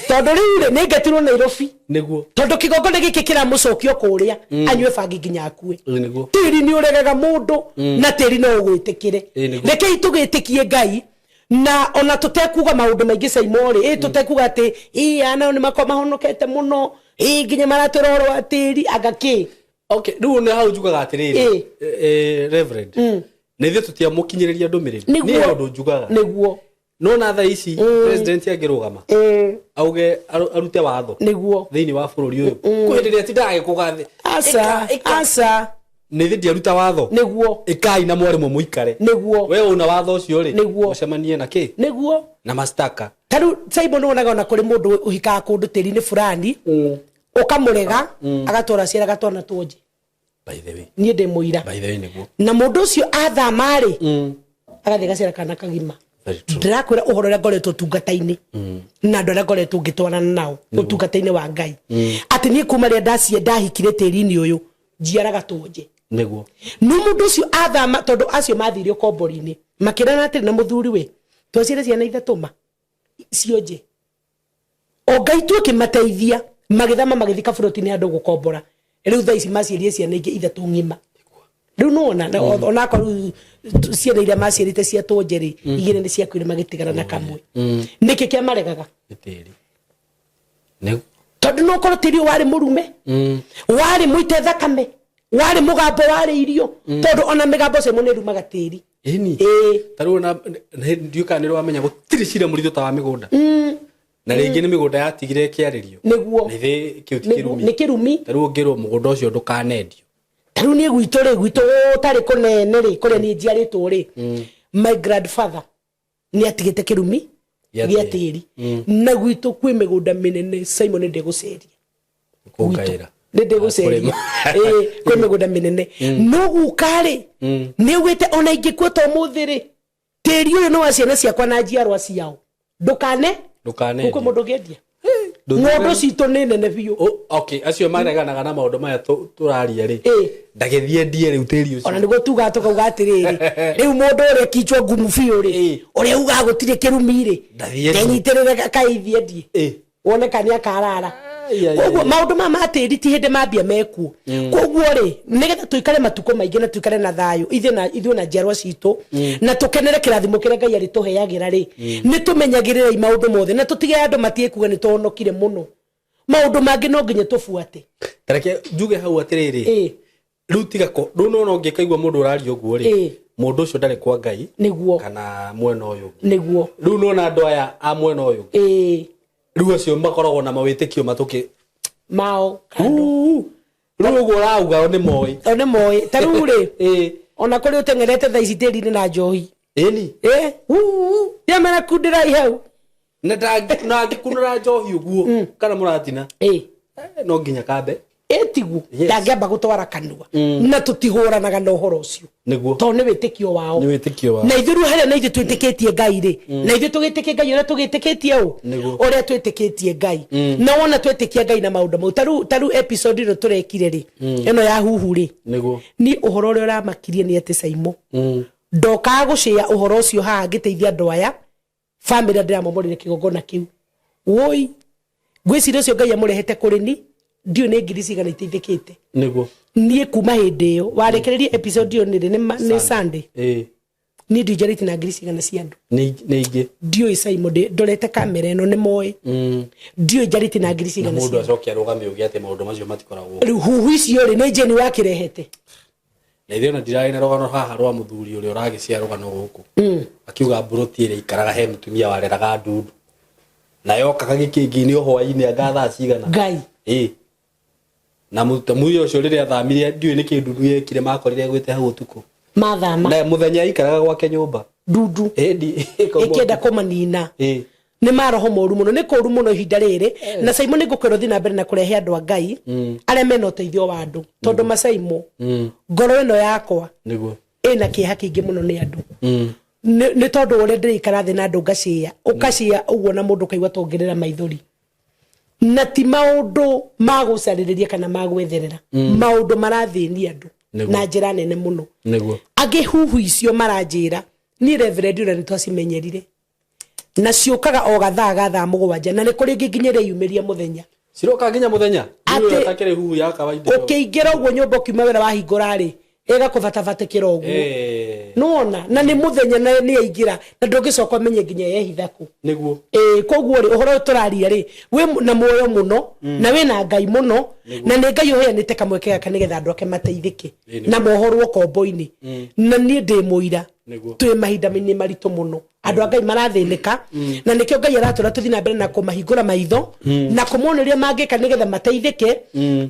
Tondũ rĩu rĩ, nĩ ngetirwo Nairobi. Nĩguo. Tondũ kĩgongona gĩkĩ kĩramũcokia kũrĩa, anyue bangi nginya akue. Nĩguo. Tĩri nĩ ũregaga mũndũ, na tĩri no ũgwĩtĩkĩre. Nĩguo. Rekei tũgĩtĩkie Ngai, na ona tũtekuga maũndũ maingĩ Simon rĩ, tũtekuga atĩ, anao nĩ makoragwo mahonokete mũno, nginya maratwĩra ũhoro wa tĩri, anga kĩ? Okay, rĩu nĩ hau njugaga atĩrĩrĩ, Reverend, na ithuĩ tũtiamũkinyĩrĩria ndũmĩrĩri. Nĩguo. Niĩ he ũndũ njugaga. Nĩguo. No na thaa ici, president angĩrũgama, auge arute watho Nĩguo. thĩinĩ wa bũrũri ũyũ, kwĩ hĩndĩ ĩrĩa atindaga agĩkũga thĩ. Aca, aca. Nĩ thĩ ndiaruta watho. Nĩguo. Ĩkai na mwarĩmũ mũikare. Nĩguo. We una watho ũcio rĩ, Nĩguo. mũcemanie na kĩ? Nĩguo. Na mastaka. Ta rĩu Simon wonaga ona kũrĩ mũndũ ũhikaga kũndũ tĩri-inĩ fulani, ũkamũrega, agatwara ciara agatwara tuonje. By the way. Niĩ ndĩ mũira. By the way, nĩguo. Na mũndũ ũcio athama rĩ, agathiĩ agaciara kana kagima. Very true. Ndĩrakwĩra ũhoro ũrĩa ngoretwo ũtungata-inĩ na andũ arĩa ngoretwo ngĩtwarana nao ũtungata-inĩ wa Ngai, atĩ niĩ kuma rĩrĩa ndahikire tĩri-inĩ ũyũ njiaraga tuonje. Nĩguo. No mũndũ ũcio athama, tondũ acio mathire ũkombori-inĩ makĩrana atĩrĩ na mũthuri we, twaciare ciana ithatũ ma cionje, o Ngai tu akĩmateithia magĩthama magĩthiĩ kaburoti-inĩ andũ gũkombora. Rĩu thaa ici maciarire ciana ingĩ ithatũ ng'ima. Rĩu nĩwona, na onakorwo rĩu ciana iria maciarĩte cia tũnje rĩ, igĩrĩ nĩ ciakuire magĩtigana na kamwe. Nĩkĩ kĩamaregaga? Nĩ tĩri. Nĩguo. Tondũ no ũkorwo tĩri ũyũ warĩ mũrume, warĩ mũite thakame, warĩ mũgambo, warĩ irio, tondũ ona mĩgambo ĩcio nĩ ĩrumaga tĩri. Ĩni. Ta rĩu ona, ndiũĩ kana nĩ ũramenya gũtirĩ cira mũritũ ta wa mĩgũnda. Na rĩngĩ nĩ mĩgũnda yatigire ĩkĩarĩrio. Nĩguo. Na ithe kĩu ti Nĩguo, kĩrumi. nĩ kĩrumi. Ta rĩu ũngĩrwo mũgũnda ũcio ndũkanendio. Ta rĩu niĩ gwitũ rĩ, gwitũ gũtarĩ kũnene rĩ, kũrĩa niĩ njiarĩtwo rĩ, My grandfather nä atigä te kä rumi Gĩa gä a tĩri. tä ri na gwitå kwä mä gå nda mä nene Simon nä ndä gå ceria Kũngaĩra. nä ndä gå ceria kwä mä gå nda mä nene no guka rä nä augä te ona ingä kua to må thä rä tä ri å yå nä wa ciana ciakwa na njiarwa ciao ndåkane Ndũkanendie. kwä må ndå ngä endia Ndũthiĩ- ng'ondo citå nä nene biå Oh, okay acio mareganaga na maũndũ maya tũraria rĩ Ĩ. ndagĩthiĩ ndie rĩu tĩri ũcio ona nä guo tugaga tå kauga atä rä rä rä u må ndå å rä a kichwa ngumu biå rä Ĩ. å rä a ugaga gå tirä kä rumi rä Ndathiĩ ndie. ndenyitä rä re kaithie ndie Ĩ. wone ka nä akarara Ai, ai, koguo ai. maå maya ma tä ri ti hä ndä mambia mekuo koguo rä nä getha tå ikare matukå maingä na tå ikare na thayå ithuä na njiarwa citå na tå kenere kä rathimo kä rä a Ngai arä tå heagä ra rä nä tå menyagä rä rei maå ndå mothe na tå tige andå matige kuga nä tåhonokire må no maå ndå mangä no nginya tå buate tareke njuge hau atĩrĩrĩ Ĩ. rĩu tiga ko rĩu nona ũngĩkaigua mũndũ ũraria ũguo rĩ Ĩ. mũndũ ũcio ndarĩ kwa Ngai nĩguo kana mwena ũyũ ũngĩ nĩguo rĩu nona andũ aya a mwena ũyũ ũngĩ ĩ rĩu acio makoragwo na mawĩtĩkio matũkĩ mao kando rĩu ũguo ũrauga o nĩ moĩ o nä moä ta rä u rä Ĩ. ona kå rä å teng'erete thaa ici tä ri-inä na njohi ĩni ä yamera kundä hau na angĩkunũra njohi ũguo kana mũratina ä eh, no nginya kambe ĩtiguo Yes. ndangĩamba gũtwara kanua na tũtihũranaga na ũhoro ũcio nĩguo tondũ nĩ wĩtĩkio wao Nĩ wĩtĩkio wao. Na ithuĩ rĩu harĩa na ithuĩ twĩtĩkĩtie Ngai rĩ, na ithuĩ tũgĩtĩkie Ngai ũrĩa tũgĩtĩkĩtie ũ Nĩguo. ũrĩa twĩtĩkĩtie Ngai, na wona twĩtĩkia Ngai na maũndũ mau, ta rĩu episode ĩno tũrekire rĩ, ĩno ya huhu rĩ, nĩguo niĩ ũhoro ũrĩa ũramakirie nĩ atĩ Saimo ndokaga gũcĩa ũhoro ũcio haha ngĩteithia andũ aya bamĩrĩ ndĩramomorire kĩgongona kĩu woi ngwĩciria ũcio Ngai amũrehete kũrĩ ni ndiũĩ nĩ ngiri cigana iteithĩkĩte nĩguo niĩ kuma hĩndĩ ĩyo warekereria episode ĩyo nĩrĩ nĩ Sunday ĩ niĩ ndinjarĩtie na ngiri cigana cia andũ nĩ ingĩ ndiũĩ Saimo ndorete kamera ĩno nĩ moĩ ndiũĩ njarĩtie na ngiri na cigana mũndũ cia andũ acoke arũgame uge atĩ maũndũ macio matikoragwo rĩu huhu icio rĩ nĩ Jane wakĩrehete na ithuĩ ona ndirarĩ na rũgano haha rwa mũthuri ũrĩa ũragĩcia rũgano gũkũ akiuga mburoti ĩrĩa ikaraga he mũtumia wareraga ndundu na yokaga gĩkĩngĩ-inĩ o hwaĩ-inĩ anga thaa cigana Ngai ĩ na mũtumia ũcio rĩrĩa athamire ndiũĩ nĩkĩ ndundu yekire makorire gwĩte hau ũtukũ mathama na mũthenya aikaraga gwake nyũmba ndundu ĩndi ĩkĩenda kũmanina ĩ nä maroho moru muno nä kå ru må no ihinda rä rä na Saimo nä ngå kwä thiä na mbere na kå rehe andå a Ngai arä a mena å teithio wa andå tondå macaimo ngoro ä no yakwa nĩguo ä na kä eha kä ingä må no nä andå nä tondå å rä a ndä rä ikara thä na andå ngacia å kacia å guo na må ndå kaigua tongä rä ra maithori na ti maå ndå ma gå carä rä ria kana ma gwetherera maå ndå marathä nia andå Nĩguo. na njä ra nene må no nĩguo angä huhu icio maranjä ra niä reverend ona nä twacimenyerire na ciåkaga o gathaa ga thaa mũgwanja na nä kå rä ngä nginya ĩreyumä ria må thenya ciroka nginya mũthenya Atĩ- ũtakĩrĩ huhu ya kawaida å kä ingä ra å guo nyå mba å kiuma wä ra wahingå rarä ĩgakå batabatä kä ra å guo Eh, nĩwona na nä må thenya na nä yaingä ra na ndå ngä coka menye nginya yehitha kå nĩguo ä koguo rä å horo å yå tå raria rä wä na muoyo må no na wä na Ngai må no na nä Ngai å heanä te kamweke gaka nä getha andå ake mateithä ke Ĩ, nĩguo. na mohorwo kombo-inä na niä ndä må ira Nĩguo. twä mahinda-inä maritå må no andå a Ngai marathä nä ka na nä kä o Ngai aratwä ra tå thiä na mbere na kå mahingå ra maitho na kå moneria mangä ka nä getha mateithä ke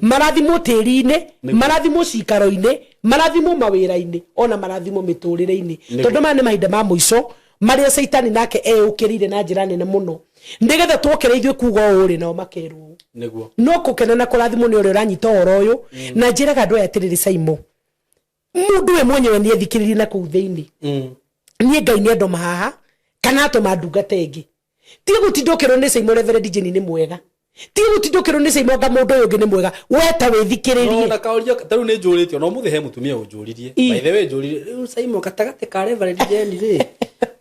marathimwo tä ri-inä marathimwo cikaro-inä marathimwo mawä ra-inä ona marathimwo mä tå rä re-inä tondå maya nä mahinda ma mũico marĩa caitani nake eyũkĩrĩire na njĩra nene mũno nĩgetha twokere ithuĩ kuga ũũ rĩ nao makerwo ũũ nĩguo no kũkena na kũrathimwo nĩ ũrĩa ũranyita ũhoro ũyũ na njĩraga andũ aya atĩrĩrĩ Saimo mũndũ we mwenyewe nĩ ethikĩrĩrie na kũu thĩinĩ niĩ Ngai nĩ andũma haha kana atũma ndungata ĩngĩ tiga gũtinda ũkĩrwo nĩ Saimo Reverend Jane nĩ mwega tiga gũtinda ũkĩrwo nĩ Saimo anga mũndũ ũyũ ũngĩ nĩ mwega we ta wĩthikĩrĩrie na kaũria ta rĩu nĩ njũrĩtio no mũthĩ he mũtumia ũnjũririe Ĩ. by the way njũririe rĩu Saimo gatagatĩ ka Reverend Jane rĩ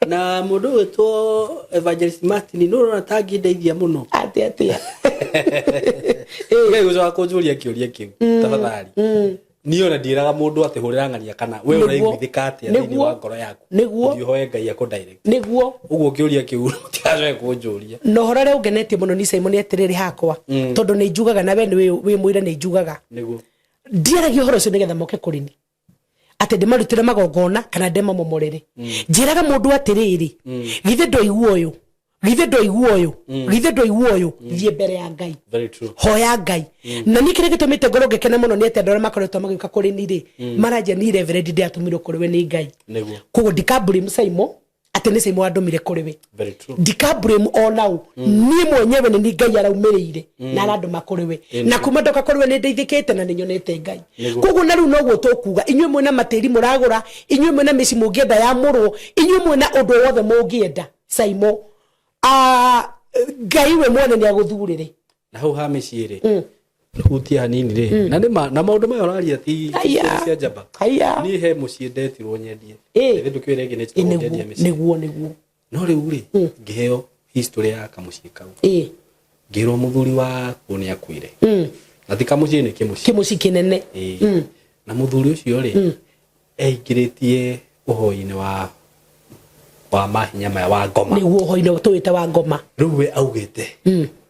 na mũndũ ũgwĩtwo Evangelist Martin nĩ ũrona ta angĩndeithia mũno atĩ atĩa Ngai gũcoka kũnjũria kĩũria kĩu tafadhali niĩ ona ndiĩraga mũndũ atĩ hũrĩra ng'ania kana we Nĩguo. ũraiguithĩka atĩa thĩinĩ Nĩguo. wa ngoro yaku Nĩguo. Ũthiĩ ũhoe Ngai akũ direct nĩguo ũguo kĩũria kĩu mũtigacoke kũnjũria na ũhoro ũrĩa ũngenetie mũno nĩ Simon atĩrĩrĩ hakwa tondũ nĩ njugaga na we nĩ wĩ mũira nĩ njugaga nĩguo ndiaragia ũhoro ũcio nĩgetha moke kũrĩ ni atĩ ndĩmarutĩre magongona kana ndĩmamomorere njĩraga mũndũ atĩrĩrĩ githĩ ndoigua ũyũ Githĩ ndwaigua ũyũ? Githĩ ndwaigua ũyũ? Thiĩ mbere ya Ngai. Very true. Hoya Ngai. Na niĩ kĩrĩa gĩtũmĩte ngorwo ngĩkena mũno nĩ atĩ andũ arĩa makoretwo magĩũka kũrĩ ni rĩ, maranjia ni reverend ndĩratũmirwo kũrĩ we nĩ Ngai. Nĩguo. Koguo ndikablame Saimo atĩ nĩ Saimo wandũmire kũrĩ we. Very true. Ndikablame onau, niĩ mwenyewe nĩ ni Ngai araumĩrĩire na arandũma kũrĩ we, na kuma ndoka kũrĩ we nĩ ndeithĩkĩte na nĩ nyonete Ngai. Nĩguo. Koguo na rĩu noguo tũkuga, inyuĩ mwĩna matĩri mũragũra, inyuĩ mwĩna mĩciĩ mũngĩenda ya mũrwo, inyuĩ mwĩna ũndũ wothe mũngĩenda, Saimo, Ngai we mwene nĩ agũthurĩre. Na hau ha mĩciĩ rĩ, hutia hanini rĩ, na nĩ ma na maũndũ maya ũraria ti Haiya. cia njamba. Haiya. Niĩ he mũciĩ ndetirwo nyendie. Ĩ. Githĩ ndũkĩũĩ rĩngĩ nĩ Ĩ, njĩtagwo nĩguo. ndendia mĩciĩ? Nĩguo. No rĩu rĩ, ngĩheo history ya kamũciĩ kau, Ĩ. ngĩrwo mũthuri wakuo nĩ akuire, na ti kamũciĩ, nĩ kĩmũciĩ. Kĩmũciĩ kĩnene. Ĩ. Na mũthuri ũcio rĩ, eingĩrĩtie ũhoi-inĩ wa mahinya maya wa ngoma. Nĩguo, ũhoi-inĩ tũwĩte wa ngoma. Rĩu we augĩte,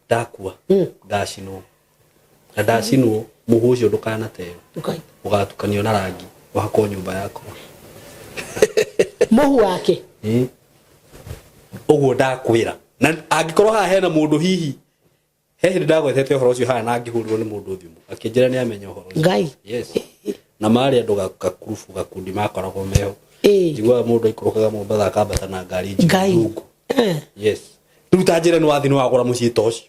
ndakua ngacinwo, na ndacinwo mũhu ũcio ndũkanateo. Ngai. Ũgatukanio na rangi ũhakwo nyũmba yakwa. Mũhu wake. Ĩ. Ũguo ndakwĩra, na angĩkorwo haha hena mũndũ, hihi he hĩndĩ ndagwetete ũhoro ũcio haha na ngĩhũrĩrwo nĩ mũndũ thimũ akĩnjĩra nĩ amenya ũhoro ũcio. Ngai. Yes, na marĩ andũ gakurubu gakundi makoragwo meho. Ĩ. Njiguaga mũndũ aikũrũkaga Mombatha akambata na ngari njirũ, Ngai. ndungu. Eh. Yes, rĩu ta njĩra nĩ wathi nĩ wagũra mũciĩ ta ũcio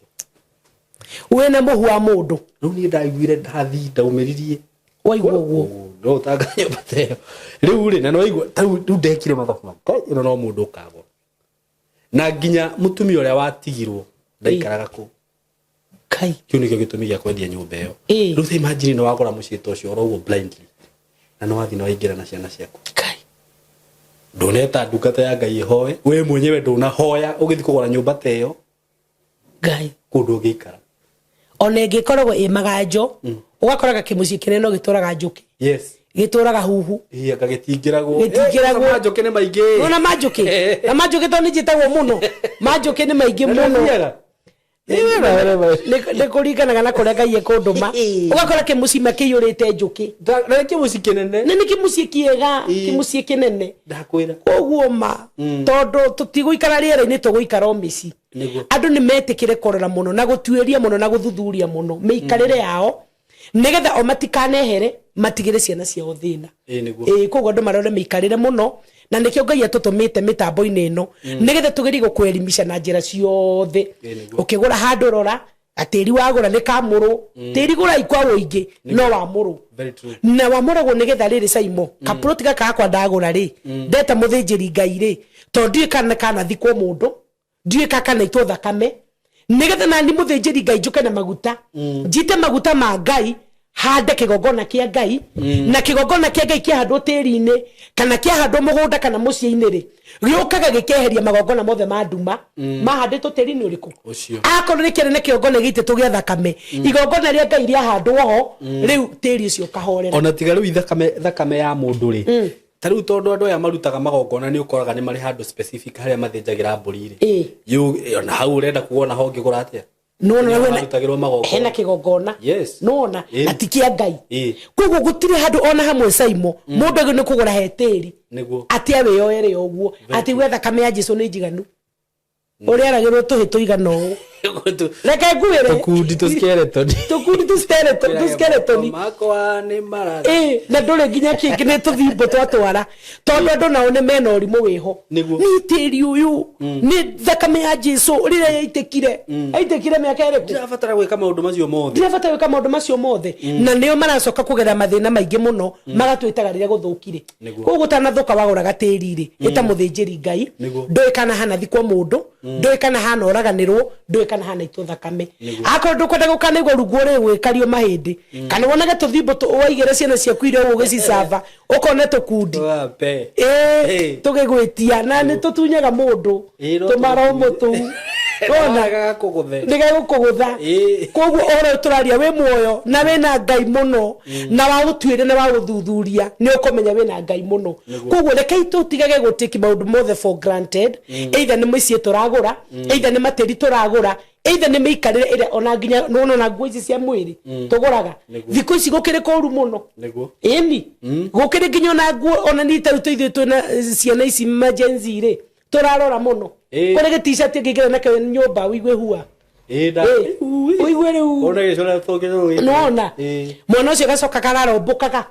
Wĩna mũhu wa mũndũ. Rĩu niĩ ndaiguire ndathi ndaumĩririe. Waigua ũguo. No ũtanga nyũmba ta ĩyo rĩu rĩ, na nĩwaigua ta rĩu ndekire mathabu makwa, ĩno no mũndũ ũkagũra, na nginya mũtumia ũrĩa watigirwo ndaikaraga kũu. Ngai. Kĩu nĩkĩo gĩtũmi gĩa kwendia nyũmba ĩyo. Ĩ. Rĩu ta imagine nĩ wagũra mũciĩ ta ũcio oro ũguo blindly, na nĩ wathiĩ na waingĩra na ciana ciaku. Ngai. Ndũneta ndungata ya Ngai ĩhoe, we mwenyewe ndũnahoya ũgĩthiĩ kũgũra nyũmba ta ĩyo. Ngai. Kũndũ ũngĩikara. Ona ĩngĩkoragwo ĩ maganjo, ũgakoraga kĩmũciĩ kĩnene no gĩtũraga njũkĩ. Gĩtũraga huhu. Ĩ, anga gĩtingĩragwo. Gĩtingĩragwo. Eh, manjũkĩ nĩ maingĩ. Nona manjũkĩ, na manjũkĩ to nĩ njĩtagwo mũno, manjũkĩ nĩ maingĩ Na mũno. nĩthiaga. Nĩ kũringanaga na kũrĩa Ngai ekũndũma. Ũgakora kĩmũciĩ kĩiyũrĩte njũkĩ. Na nĩ kĩmũciĩ kĩnene. Na nĩ kĩmũciĩ kĩega. Ĩ. Kĩmũciĩ kĩnene. Ndakwĩra. Koguo ma tondũ tũtigũikara rĩera-inĩ, tũgũikara o mĩciĩ. Nĩguo. Andũ nĩ metĩkĩre kũrora mũno na gũtuĩria mũno na gũthuthuria mũno mĩikarĩre yao, nĩgetha o matikanehere matigĩre ciana ciao thĩna. Ĩ, nĩguo. Ĩ, koguo andũ marore mĩikarĩre mũno, na nĩkĩo Ngai atũtũmĩte mĩtambo-inĩ ĩno, nĩgetha tũgerie gũkwelimisha na njĩra ciothe. Ĩ, nĩguo. Ũkĩgũra handũ, rora atĩri wagũra nĩ kamũrũ, tĩri gũrai kwa ũingĩ no wamũrũ. Very true. Na wamũragwo nĩgetha rĩrĩ, Saimo, kaploti gaka gakwa ndagũra rĩ, ndeta mũthĩnjĩri Ngai rĩ, tondũ ndiũĩ kana kanathikwo mũndũ, ndiũĩ ka kanaitwo thakame, nĩgetha nani mũthĩnjĩri Ngai njũke na maguta, njite maguta ma Ngai, hande kĩgongona kĩa Ngai. Na kĩgongona kĩa Ngai kĩahandwo tĩri-inĩ kana kĩahandwo mũgũnda kana mũciĩ-inĩ rĩ, gĩũkaga gĩkeheria magongona mothe ma nduma mahandĩtwo tĩri-inĩ ũrĩkũ. Ũcio. Akorwo nĩ kĩarĩ na kĩgongona gĩitĩtwo gĩa thakame, igongona rĩa Ngai rĩahandwo ho rĩu, tĩri ũcio ũkahorera. Ona tiga rĩu thakame ya mũndũ rĩ, ta rĩu tondũ andũ aya marutaga magongona, nĩ ũkoraga nĩ marĩ handũ specific harĩa mathĩnjagĩra mbũri rĩ. Ĩ. Ona hau ũrenda kuona ho ũngĩgũra atĩa? Nona. Nĩho wena harutagĩrwo magongona. Hena kĩgongona. Yes. Nona. Ĩ. Na ti kĩa Ngai. Ĩ. Koguo gũtirĩ handũ ona hamwe, Saimo, mũndũ agĩrĩirwo nĩ kũgũra he tĩri Nĩguo. atĩ awĩyoere ũguo atĩ gwe thakame ya Jesu nĩ njiganu, ũrĩa aragĩrwo tũhĩ tũigana ũũ. Reke nguĩre. Tũkundi tũ skeleton. Tũkundi tũ skeleton, tũ skeleton. Makwa nĩ marathi. Ĩ, na ndũrĩ nginya kĩngĩ, nĩ tũthimbo twatwara, tondũ andũ nao nĩ mena ũrimũ wĩho. Nĩguo. Nĩ tĩri ũyũ nĩ thakame ya Jesu rĩrĩa yaitĩkire, yaitĩkire mĩaka ĩrĩkũ? Ndirabatara gwĩka maũndũ macio mothe. Ndirabatara gwĩka maũndũ macio mothe, na nĩo maracoka kũgerera mathĩna maingĩ mũno, magatwĩtaga rĩrĩa gũthũkire. Nĩguo. Koguo gũtanathũka wagũraga tĩri rĩ, ĩta mũthĩnjĩri Ngai. Nĩguo. Ndũĩ kana hanathikwo mũndũ, ndũĩ kana hana oraganĩrwo, ndũĩ kana hana itwo thakame. Akorwo ndũkwenda gũkanaigua rungu rĩ gwĩkario mahĩndĩ, kana wonage tũthimbo waigĩre ciana ciaku irio ũguo ũgĩcicaba, ũkone tũkundi. Wape. Ĩ, Ĩ. tũgĩgwĩtia na nĩ tũtunyaga mũndũ. Ĩ, no tũmaromo tũu Wona? Gagakũgũthe. Nĩgegũkũgũtha. Ĩ. Koguo ũhoro ũyũ tũraria, wĩ muoyo na wĩna Ngai mũno, na wa gũtuĩria na wa gũthuthuria, nĩ ũkũmenya wĩna Ngai mũno. Koguo rekei tũtigage gũtĩki maũndũ mothe for granted, either nĩ mĩciĩ tũragũra, either nĩ matĩri tũragũra, either nĩ mĩikarĩre ĩrĩa ona nginya nĩwona ona nguo ici cia mwĩrĩ tũgũraga. Thikũ ici gũkĩrĩ kũru mũno. Nĩguo. Ĩni, gũkĩrĩ nginya ona nguo, ona ni tarĩu ithuĩ twĩna ciana ici ma Gen Z rĩ, tũrarora mũno. Kũrĩ gĩ t-shirt ĩngĩingĩra nakĩo nyũmba ũigue hua. Ĩĩ, Ũigue rĩu. Ona gĩcora tũngĩcora. Nona mwana ũcio gacoka kararombũkaga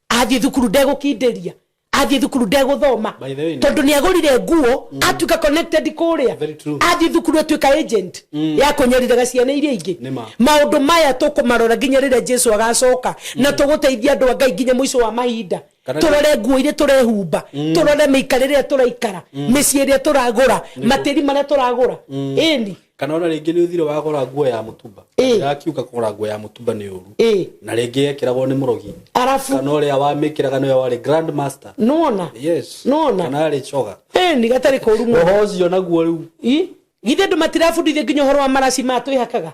athiĩ thukuru ndegũkindĩria, athiĩ thukuru ndegũthoma, By the way, tondũ nĩ agũrire nguo, atuĩka connected kũrĩa. Very true. Athiĩ thukuru atuĩka agent ya kũnyariraga ciana iria ingĩ. Nĩ ma. Maũndũ maya tũkũmarora nginya rĩrĩa Jesu agacoka, na tũgũteithia andũ a Ngai nginya mũico wa mahinda. Tũrore nguo iria tũrehumba, tũrore mĩikarĩre ĩrĩa tũraikara, mĩciĩ ĩrĩa tũragũra, matĩri marĩa tũragũra, ĩni. Kana ona rĩngĩ nĩ ũthire wagũra nguo ya mũtumba. Ndĩrakiuga kũgũra nguo ya mũtumba nĩ ũru. Na rĩngĩ yekĩragwo nĩ mũrogi. Arabu. Kana ũrĩa wamĩkĩraga nĩwe warĩ grand master. Nona. Yes. Nona. Kana arĩ coga. Ĩni, gatarĩ kũru mũno. Ũhoro ũcio naguo rĩu. Ĩ, githĩ andũ matirabundithio nginya ũhoro wa maraci maya twĩhakaga?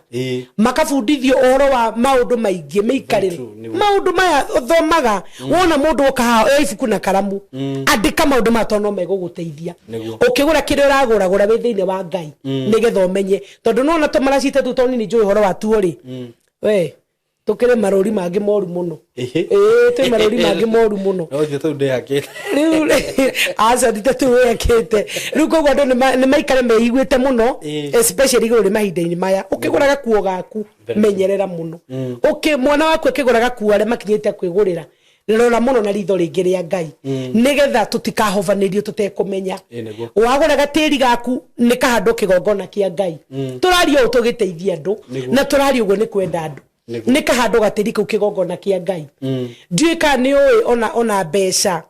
Makabundithio ũhoro wa maũndũ maingĩ, mĩikarĩre. Very true, nĩguo. Maũndũ maya ũthomaga wona mũndũ oka haha, oya ibuku na karamu, andĩka maũndũ maya tondũ no megũgũteithia. Ũkĩgũra kĩrĩa ũragũra, gũra wĩ thĩinĩ wa Ngai, nĩgetha ũmenye, tondũ nona tũmaraci tũtũ tũnini njũĩ ũhoro watuo rĩ, we tũkĩrĩ marũri mangĩ moru mũno. Ĩĩ, twĩ marũri mangĩ moru mũno. No ithuĩ tũu ndĩhakĩte. Rĩu aca ndite tu wĩhakĩte rĩu, koguo andũ nĩ maikare meiguĩte mũno, especially igũrũ rĩ mahinda-inĩ maya. Ũkĩgũra gakuo gaku, menyerera mũno. Ũkĩ mwana waku akĩgũra gakuo, arĩa makinyĩte kwĩgũrĩra, rora mũno na ritho rĩngĩ rĩa Ngai, nĩgetha tũtikahovanĩrio tũtekũmenya. Wagũra gatĩri gaku, nĩ kahandwo kĩgongona kĩa Ngai. Tũraria ũũ tũgĩteithia andũ, na tũraria ũguo nĩ kwenda andũ. Nĩ kahandwo gatĩri kau kĩgongona kĩa Ngai. Ndiũĩ kana nĩ ũĩ ona mbeca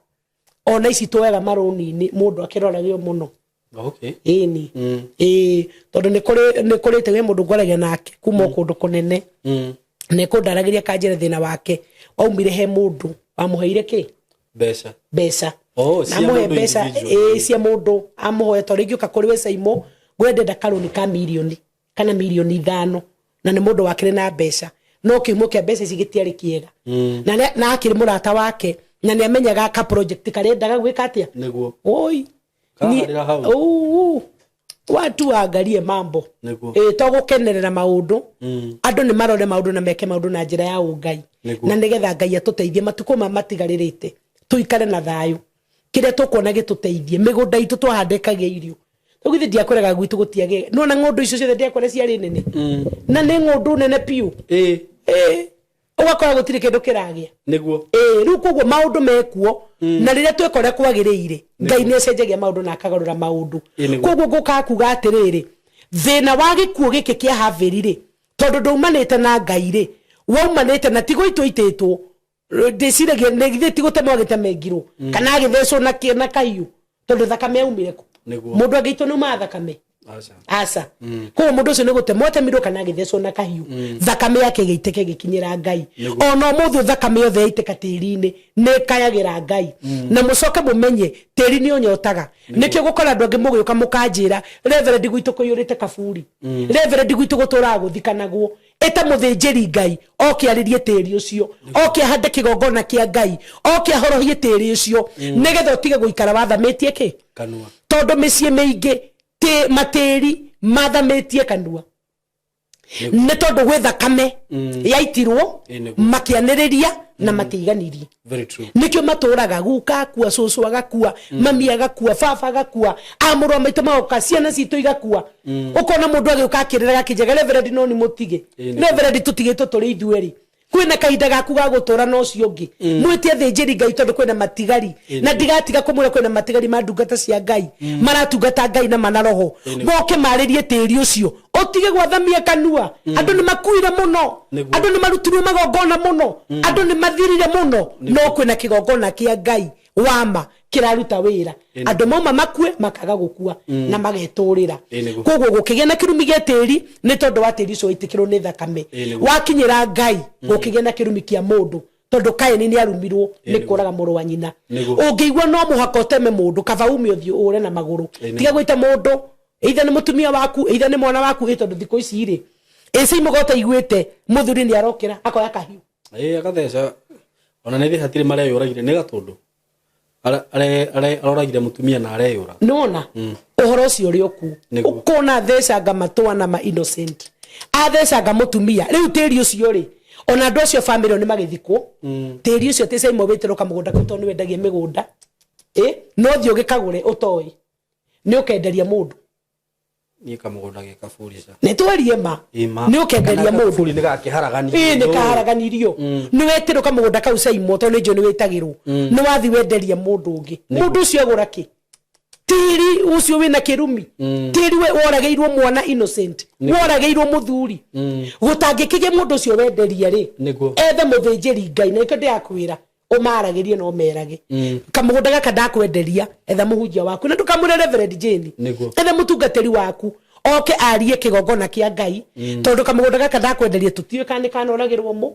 ona ici tuoyaga marũni-inĩ, mũndũ akĩroragio mũno. Ĩni, ĩĩ, tondũ nĩ kũrĩ te mũndũ ngwaragia nake kuma o kũndũ kũnene, na ĩkũndaragĩria kanjĩra thĩna wake waumire he mũndũ wamũheire kĩ? Mbeca. Mbeca. Oh, na cia amũhe mũndũ mbeca individual. Ĩĩ, cia mũndũ amũhoya, tondũ rĩngĩ ũka kũrĩ we Caimo ngwendenda karũni ka mirioni kana mirioni 5, na nĩ mũndũ wakĩrĩ na mbeca, no kĩhumo kĩa mbeca ici gĩtiarĩ kĩega, na akĩrĩ mũrata wake na nĩ amenyaga ka project karĩa endaga gwĩka atĩa. Oi. Kaharĩra hau. Uu, watu waangalie mambo. Ĩ, to gũkenerera maũndũ, andũ nĩ marore maũndũ na meke maũndũ na njĩra ya ũngai, na nĩgetha Ngai atũteithie matukũ ma matigarĩrĩte tũikare na thayũ. Kĩrĩa tũkuona gĩtũteithie, mĩgũnda itũ twahanda ĩkagĩa irio. Rĩu githĩ ndiakwĩraga gwitũ gũtiagĩa nona ng'ũndũ icio ciothe ndiakwĩra ciarĩ nene, na nĩ ng'ũndũ nene biũ. Ĩ, ũgakora gũtirĩ kĩndũ kĩragĩa. Ĩĩ, rĩu koguo maũndũ mekuo, na rĩrĩa tweka ũrĩa kwagĩrĩire, Ngai nĩ acenjagia maũndũ na akagarũra maũndũ. Koguo ngũkaga kuga atĩrĩrĩ, thĩna wa gĩkuũ gĩkĩ kĩa Haveri rĩ, tondũ ndaumanĩte na Ngai rĩ, waumanĩte na ti gũitwo itĩtwo. Ndĩciragia nĩ githĩ ti gũtemwo agĩtemengirwo kana agĩthecwo na kahiũ, tondũ thakame yaumire kũ? Mũndũ angĩitwo nĩ umaga thakame? Aca. Aca. Koguo mũndũ ũcio nĩ gũtemwo atemirwo kana agĩthecwo na kahiũ, thakame yake ĩgĩitĩka ĩgĩkinyĩra Ngai. Ona ũmũthĩ thakame yothe yaitĩka tĩri-inĩ nĩ ĩkayagĩra Ngai. Na mũcoke mũmenye tĩri nĩ ũnyotaga. Nĩkĩo gũkora andũ angĩ mũgĩũka mũkanjĩra, reverend, gwitũ kũiyũrĩte kaburi, reverend, gwitũ gũtũraga gũthikanagwo. Ĩta mũthĩnjĩri Ngai oke arĩrie tĩri ũcio, oke ahande kĩgongona kĩa Ngai, oke ahorohie tĩri ũcio, nĩgetha ũtige gũikara wathamĩtie kĩ? Kanua. Tondũ mĩciĩ mĩingĩ matĩri mathamĩtie kanua nĩ tondũ gwĩ thakame yaitirwo, makĩanĩrĩria na matiiganirie. Very true. Nĩkĩo matũraga guka akua, cũcũ agakua, mami agakua, baba agakua, amũrũ a maitũ magoka, ciana citũ igakua. Ũkona mũndũ agĩũka akĩrĩraga akĩnjaga, reverend, no nĩ mũtige. Reverend, tũtigĩtwo tũrĩ ithuerĩ. Kwĩna kahinda gaku ga gũtũra na ũcio ũngĩ, mwĩtie athĩnjĩri Ngai, tondũ kwĩna matigari, na ndigatiga kũmwĩra kwĩna matigari ma ndungata cia Ngai maratungata Ngai na mana roho, moke marĩrie tĩri ũcio ũtige gwathamia kanua. Andũ nĩ makuire mũno, andũ nĩ marutirwo magongona mũno, andũ nĩ mathirire mũno, no kwĩna kĩgongona kĩa Ngai wama kĩraruta wĩra. Andũ mauma makue makaga gũkua na magetũrĩra. Koguo gũkĩgĩa na kĩrumi gĩa tĩri nĩ tondũ wa tĩri ũcio waitĩkĩrwo nĩ thakame wakinyĩra Ngai. Gũkĩgĩa na kĩrumi kĩa mũndũ tondũ Kaini nĩ arumirwo nĩ kũraga mũrũ wa nyina. Ũngĩigua no mũhaka ũteme mũndũ, kaba ume ũthiĩ ũre na magũrũ. Tiga gwĩta mũndũ, either nĩ mũtumia waku, either nĩ mwana waku, ĩ tondũ thikũ ici rĩ, ĩci mũgota iguĩte mũthuri nĩ arokĩra akoya kahiũ. Ĩĩ, agatheca. Ona nĩ hatirĩ mareyũragire nĩ gatũndũ. Aroragire mũtumia na areyũra. Nona ũhoro ũcio ũrĩ okuo. Ũkona thecanga matwana ma innocent, athecanga mũtumia. Rĩu tĩri ũcio rĩ, ona andũ acio famĩlĩ ĩyo nĩ magĩthikwo tĩri ũcio. Tĩ caimwe wĩtĩrwo kamũgũnda kau tondũ nĩ wendagia mĩgũnda, ĩ no thiĩ ũgĩkagũre ũtoĩ nĩ ũkenderia mũndũ. Niĩ kamũgũnda ge kaburi ca. Nĩ twarie ma. Ĩma. Nĩ ũkenderia Kana mũndũ. Kaburi nĩ gakĩharaganio. Ĩĩ, nĩ kaharaganirio. Nĩ wetĩrwo kamũgũnda kau caimwo, tondũ nĩ njũĩ nĩ wĩtagĩrwo, nĩ wathi wenderia mũndũ ũngĩ. Mũndũ ũcio agũra kĩ? Tĩri ũcio wĩna kĩrumi, tĩri woragĩirwo mwana innocent, woragĩirwo mũthuri. Gũtangĩkĩgĩa mũndũ ũcio wenderia rĩ, ethe mũthĩnjĩri Ngai, na nĩkĩo ndĩrakwĩra ũmaragĩrie na ũmerage, kamũgũnda gaka ndakwenderia, etha mũhunjia waku, na ndũkamwĩre Reverend Jane. Etha mũtungatĩri waku oke arie kĩgongona kĩa Ngai, tondũ kamũgũnda gaka ndakwenderia tũtiũĩ kana nĩ kanoragĩrwo mũ,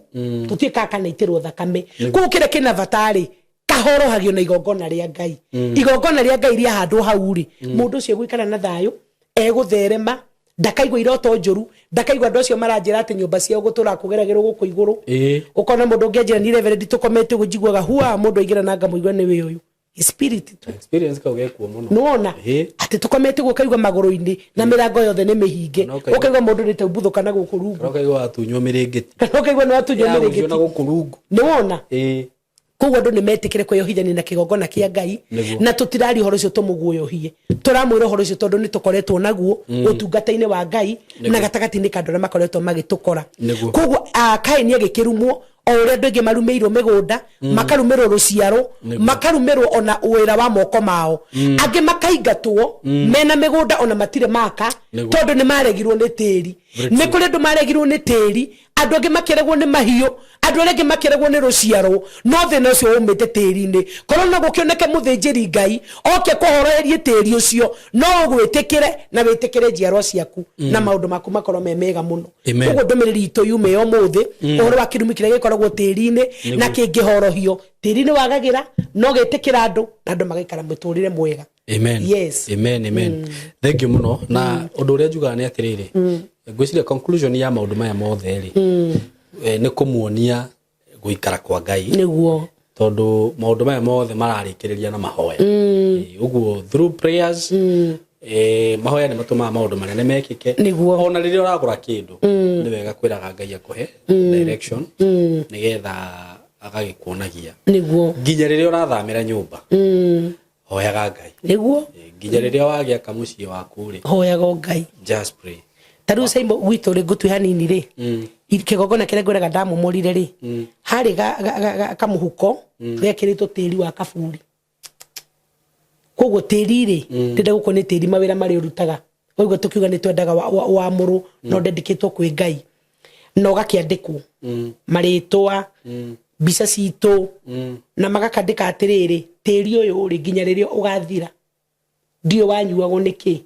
tũtiũĩ kana kanaitĩrwo thakame. Koguo kĩrĩa kĩna bata rĩ, kahorohagio na igongona rĩa Ngai. Igongona rĩa Ngai rĩahandwo hau rĩ, mũndũ ũcio egũikara na thayũ, egũtherema, ndakaigua iroto njũru, ndakaigua andũ acio maranjĩra atĩ nyũmba ciao gũtũraga kũgeragĩrwo gũkũ igũrũ. Ũkona mũndũ ũngĩ anjĩra, ni Reverend, tũkomete ũguo njiguaga hua mũndũ aingĩra na ngamũigua nĩwe ũyũ spirit tu. Experience kau gekuo mũno. Nĩwona atĩ tũkomete ũguo ũkaigua magũrũ-inĩ na mĩrango yothe nĩ mĩhinge, ũkaigua mũndũ nĩ taumbuthũka na gũkũ rungu. Kana ũkaigua watunywo mĩrĩngĩti. Kana ũkaigua nĩ watunywo Ya gũcio na mĩrĩngĩti. gũkũ rungu. Nĩwona? Koguo andũ nĩ metĩkĩre kwĩyohithania na kĩgongona kĩa Ngai. Na tũtiraria ũhoro ũcio tũmũguoyohie, tũramwĩra ũhoro ũcio tondũ nĩ tũkoretwo naguo ũtungata-inĩ wa Ngai na gatagatĩ-inĩ ka andũ arĩa makoretwo magĩtũkora. Koguo Kaini agĩkĩrumwo o ũrĩa andũ aingĩ marumĩirwo mĩgũnda, makarumĩrwo rũciaro, makarumĩrwo ona wĩra wa moko mao, angĩ makaingatwo mena mĩgũnda ona matirĩ maka, tondũ nĩ maregirwo nĩ tĩri. Nĩ kũrĩ andũ maregirwo nĩ tĩri, andũ angĩ makĩregwo nĩ mahiũ, andũ arĩa angĩ makĩregwo nĩ rũciaro, no thĩna ũcio umĩte tĩri-inĩ. Korwo no gũkĩoneke mũthĩnjĩri Ngai oke kũhoroherie tĩri ũcio, no ũgwĩtĩkĩre na wĩtĩkĩre njiarwa ciaku na maũndũ maku makorwo me mega mũno. Koguo ndũmĩrĩri itũ yume ya ũmũthĩ, ũhoro wa kĩrumi kĩrĩa gĩkoragwo tĩri-inĩ na kĩngĩhorohio, tĩri nĩ wagagĩra no gĩtĩkĩra andũ na andũ magaikara mũtũrĩre mwega. Amen. Yes. Amen, amen. Thank you mũno. Na ũndũ ũrĩa njugaga nĩ atĩrĩrĩ, ngwĩciria conclusion ya maũndũ maya mothe rĩ, nĩ kũmuonia gũikara kwa Ngai, tondũ maũndũ maya mothe mararĩkĩrĩria na mahoya. Ũguo through prayers, mahoya nĩ matũmaga maũndũ manene mekĩke. Ona rĩrĩa ũragũra kĩndũ, nĩ wega kwĩraga Ngai akũhe direction, nĩgetha agagĩkuonagia. Nginya rĩrĩa ũrathamĩra nyũmba, hoyaga Ngai. Nginya rĩrĩa wagĩaka mũciĩ waku rĩ, Hoyaga o Ngai. Just pray. Ta rĩu Saimo gwitũ rĩ, ngũtue hanini rĩ, kĩgongona kĩrĩa ngwĩraga ndamomorire rĩ, harĩ kamũhuko gekĩrĩtwo tĩri wa kaburi. Koguo tĩri rĩ, ndĩrenda gũkũ nĩ tĩri mawĩra marĩa ũrutaga, koguo tũkiuga nĩ twendaga wamũrwo no ndendikĩtwo kwĩ Ngai na ũgakĩandĩkwo marĩtwa, mbica citũ, na magakandĩka atĩrĩrĩ, tĩri ũyũ rĩ, nginya rĩrĩa ũgathira ndiũĩ wanyuagwo nĩkĩ.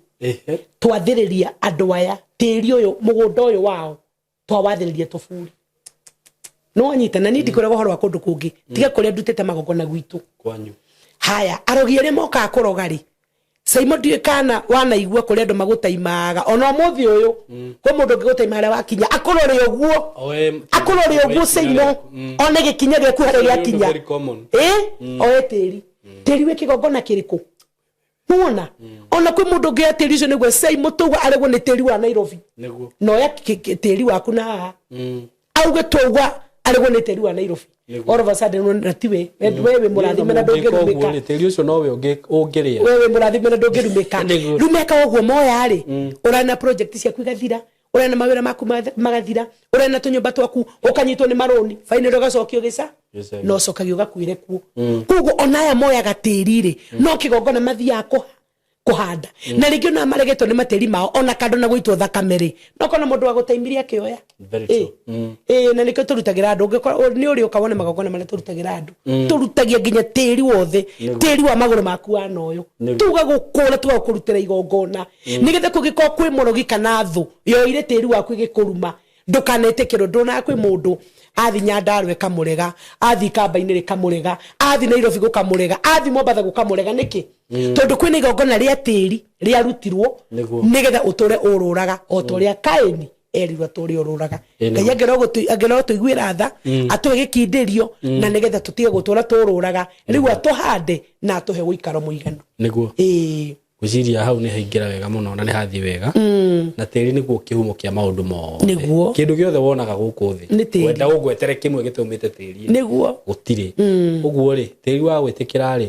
Twathĩrĩria andũ aya tĩri ũyũ, mũgũnda ũyũ wao twawathĩrĩria tũburi. No wanyita na niĩ ndikwĩraga ũhoro wa kũndũ kũngĩ tiga kũrĩa ndutĩte magongona gwitũ. Kwanyu. Haya, arogi arĩa mokaga kũroga rĩ, Saimo, ndiũĩ kana wanaigua kũrĩ andũ magũtaimaga ona ũmũthĩ ũyũ. Kwĩ mũndũ ũngĩgũtaima harĩa wakinya, akũrore ũguo, akũrore ũguo, Saimo, one gĩkinya gĩaku harĩa Ũcio nĩ ũndũ gĩakinya. Very common. Ĩ, oe tĩri, tĩri wĩ kĩgongona kĩrĩkũ? Nĩwona ona kwĩ mũndũ ũngĩ oya tĩri ũcio nĩguo Saimo tauga aregwo nĩ tĩri wa Nairobi, na oya tĩri waku na haha auge twauga aregwo nĩ tĩri wa Nairobi. All of a sudden, na tiwe we wĩ mũrathime na ndũngĩrumĩka. Tĩri ũcio nowe ũngĩrĩa. We wĩ mũrathime na ndũngĩrumĩka. Rĩu meka ũguo moya rĩ, ũrarĩ na project ciaku igathira, ũrarĩ na mawĩra maku magathira, ũrarĩ na tũnyũmba twaku ũkanyitwo nĩ marũni, finally ũgacokio gĩca Gĩcagi. Na ũcokagio ũgakuĩre kuo. Koguo ona aya moyaga tĩri rĩ, no kĩgongona mathiaga kũhanda, na rĩngĩ ona maregetwo nĩ matĩri mao, ona kando na gũitwo thakame rĩ, no kona mũndũ wa gũtaimirie akĩoya. Very true. Ĩ, na nĩkĩo tũrutagĩra andũ. Ũngĩkorwo nĩ ũrĩ ũka wone magongona marĩa tũrutagĩra andũ, tũrutagia nginya tĩri wothe, tĩri wa magũrũ maku wa noyo. Tugagũkũra, tugagũkũrutĩra igongona, nĩgetha kũngĩkorwo kwĩ mũrogi kana thũ yoire tĩri waku ĩgĩkũruma, ndũkanetĩkĩrwo. Ndonaga kwĩ mũndũ athi Nyandarua ĩkamũrega, athi Kamba-inĩ rĩkamũrega, athi Nairobi gũkamũrega, athi Mombatha gũkamũrega. Nĩkĩ? Tondũ kwĩna igongona rĩa tĩri rĩarutirwo, nĩgetha ũtũre ũrũraga o ta ũrĩa Kaini erirwo atũre ũrũraga. Ngai angĩrotũiguĩra tha, atũhe gĩkindĩrio, na nĩgetha tũtige gũtũra tũrũraga, rĩu atũhande na atũhe ũikaro mũiganu. Ĩĩ. Ngwĩciria hau nĩ haingĩra wega mũno na nĩ hathiĩ wega. Na tĩri nĩguo kĩhumo kĩa maũndũ mothe. Nĩguo. Kĩndũ gĩothe wonaga gũkũ thĩ, Nĩ tĩri. Wenda ũngwetere kĩmwe gĩtaumĩte tĩri-inĩ, Nĩguo. Gũtirĩ. Ũguo rĩ, tĩri wa gwĩtĩkĩra rĩ,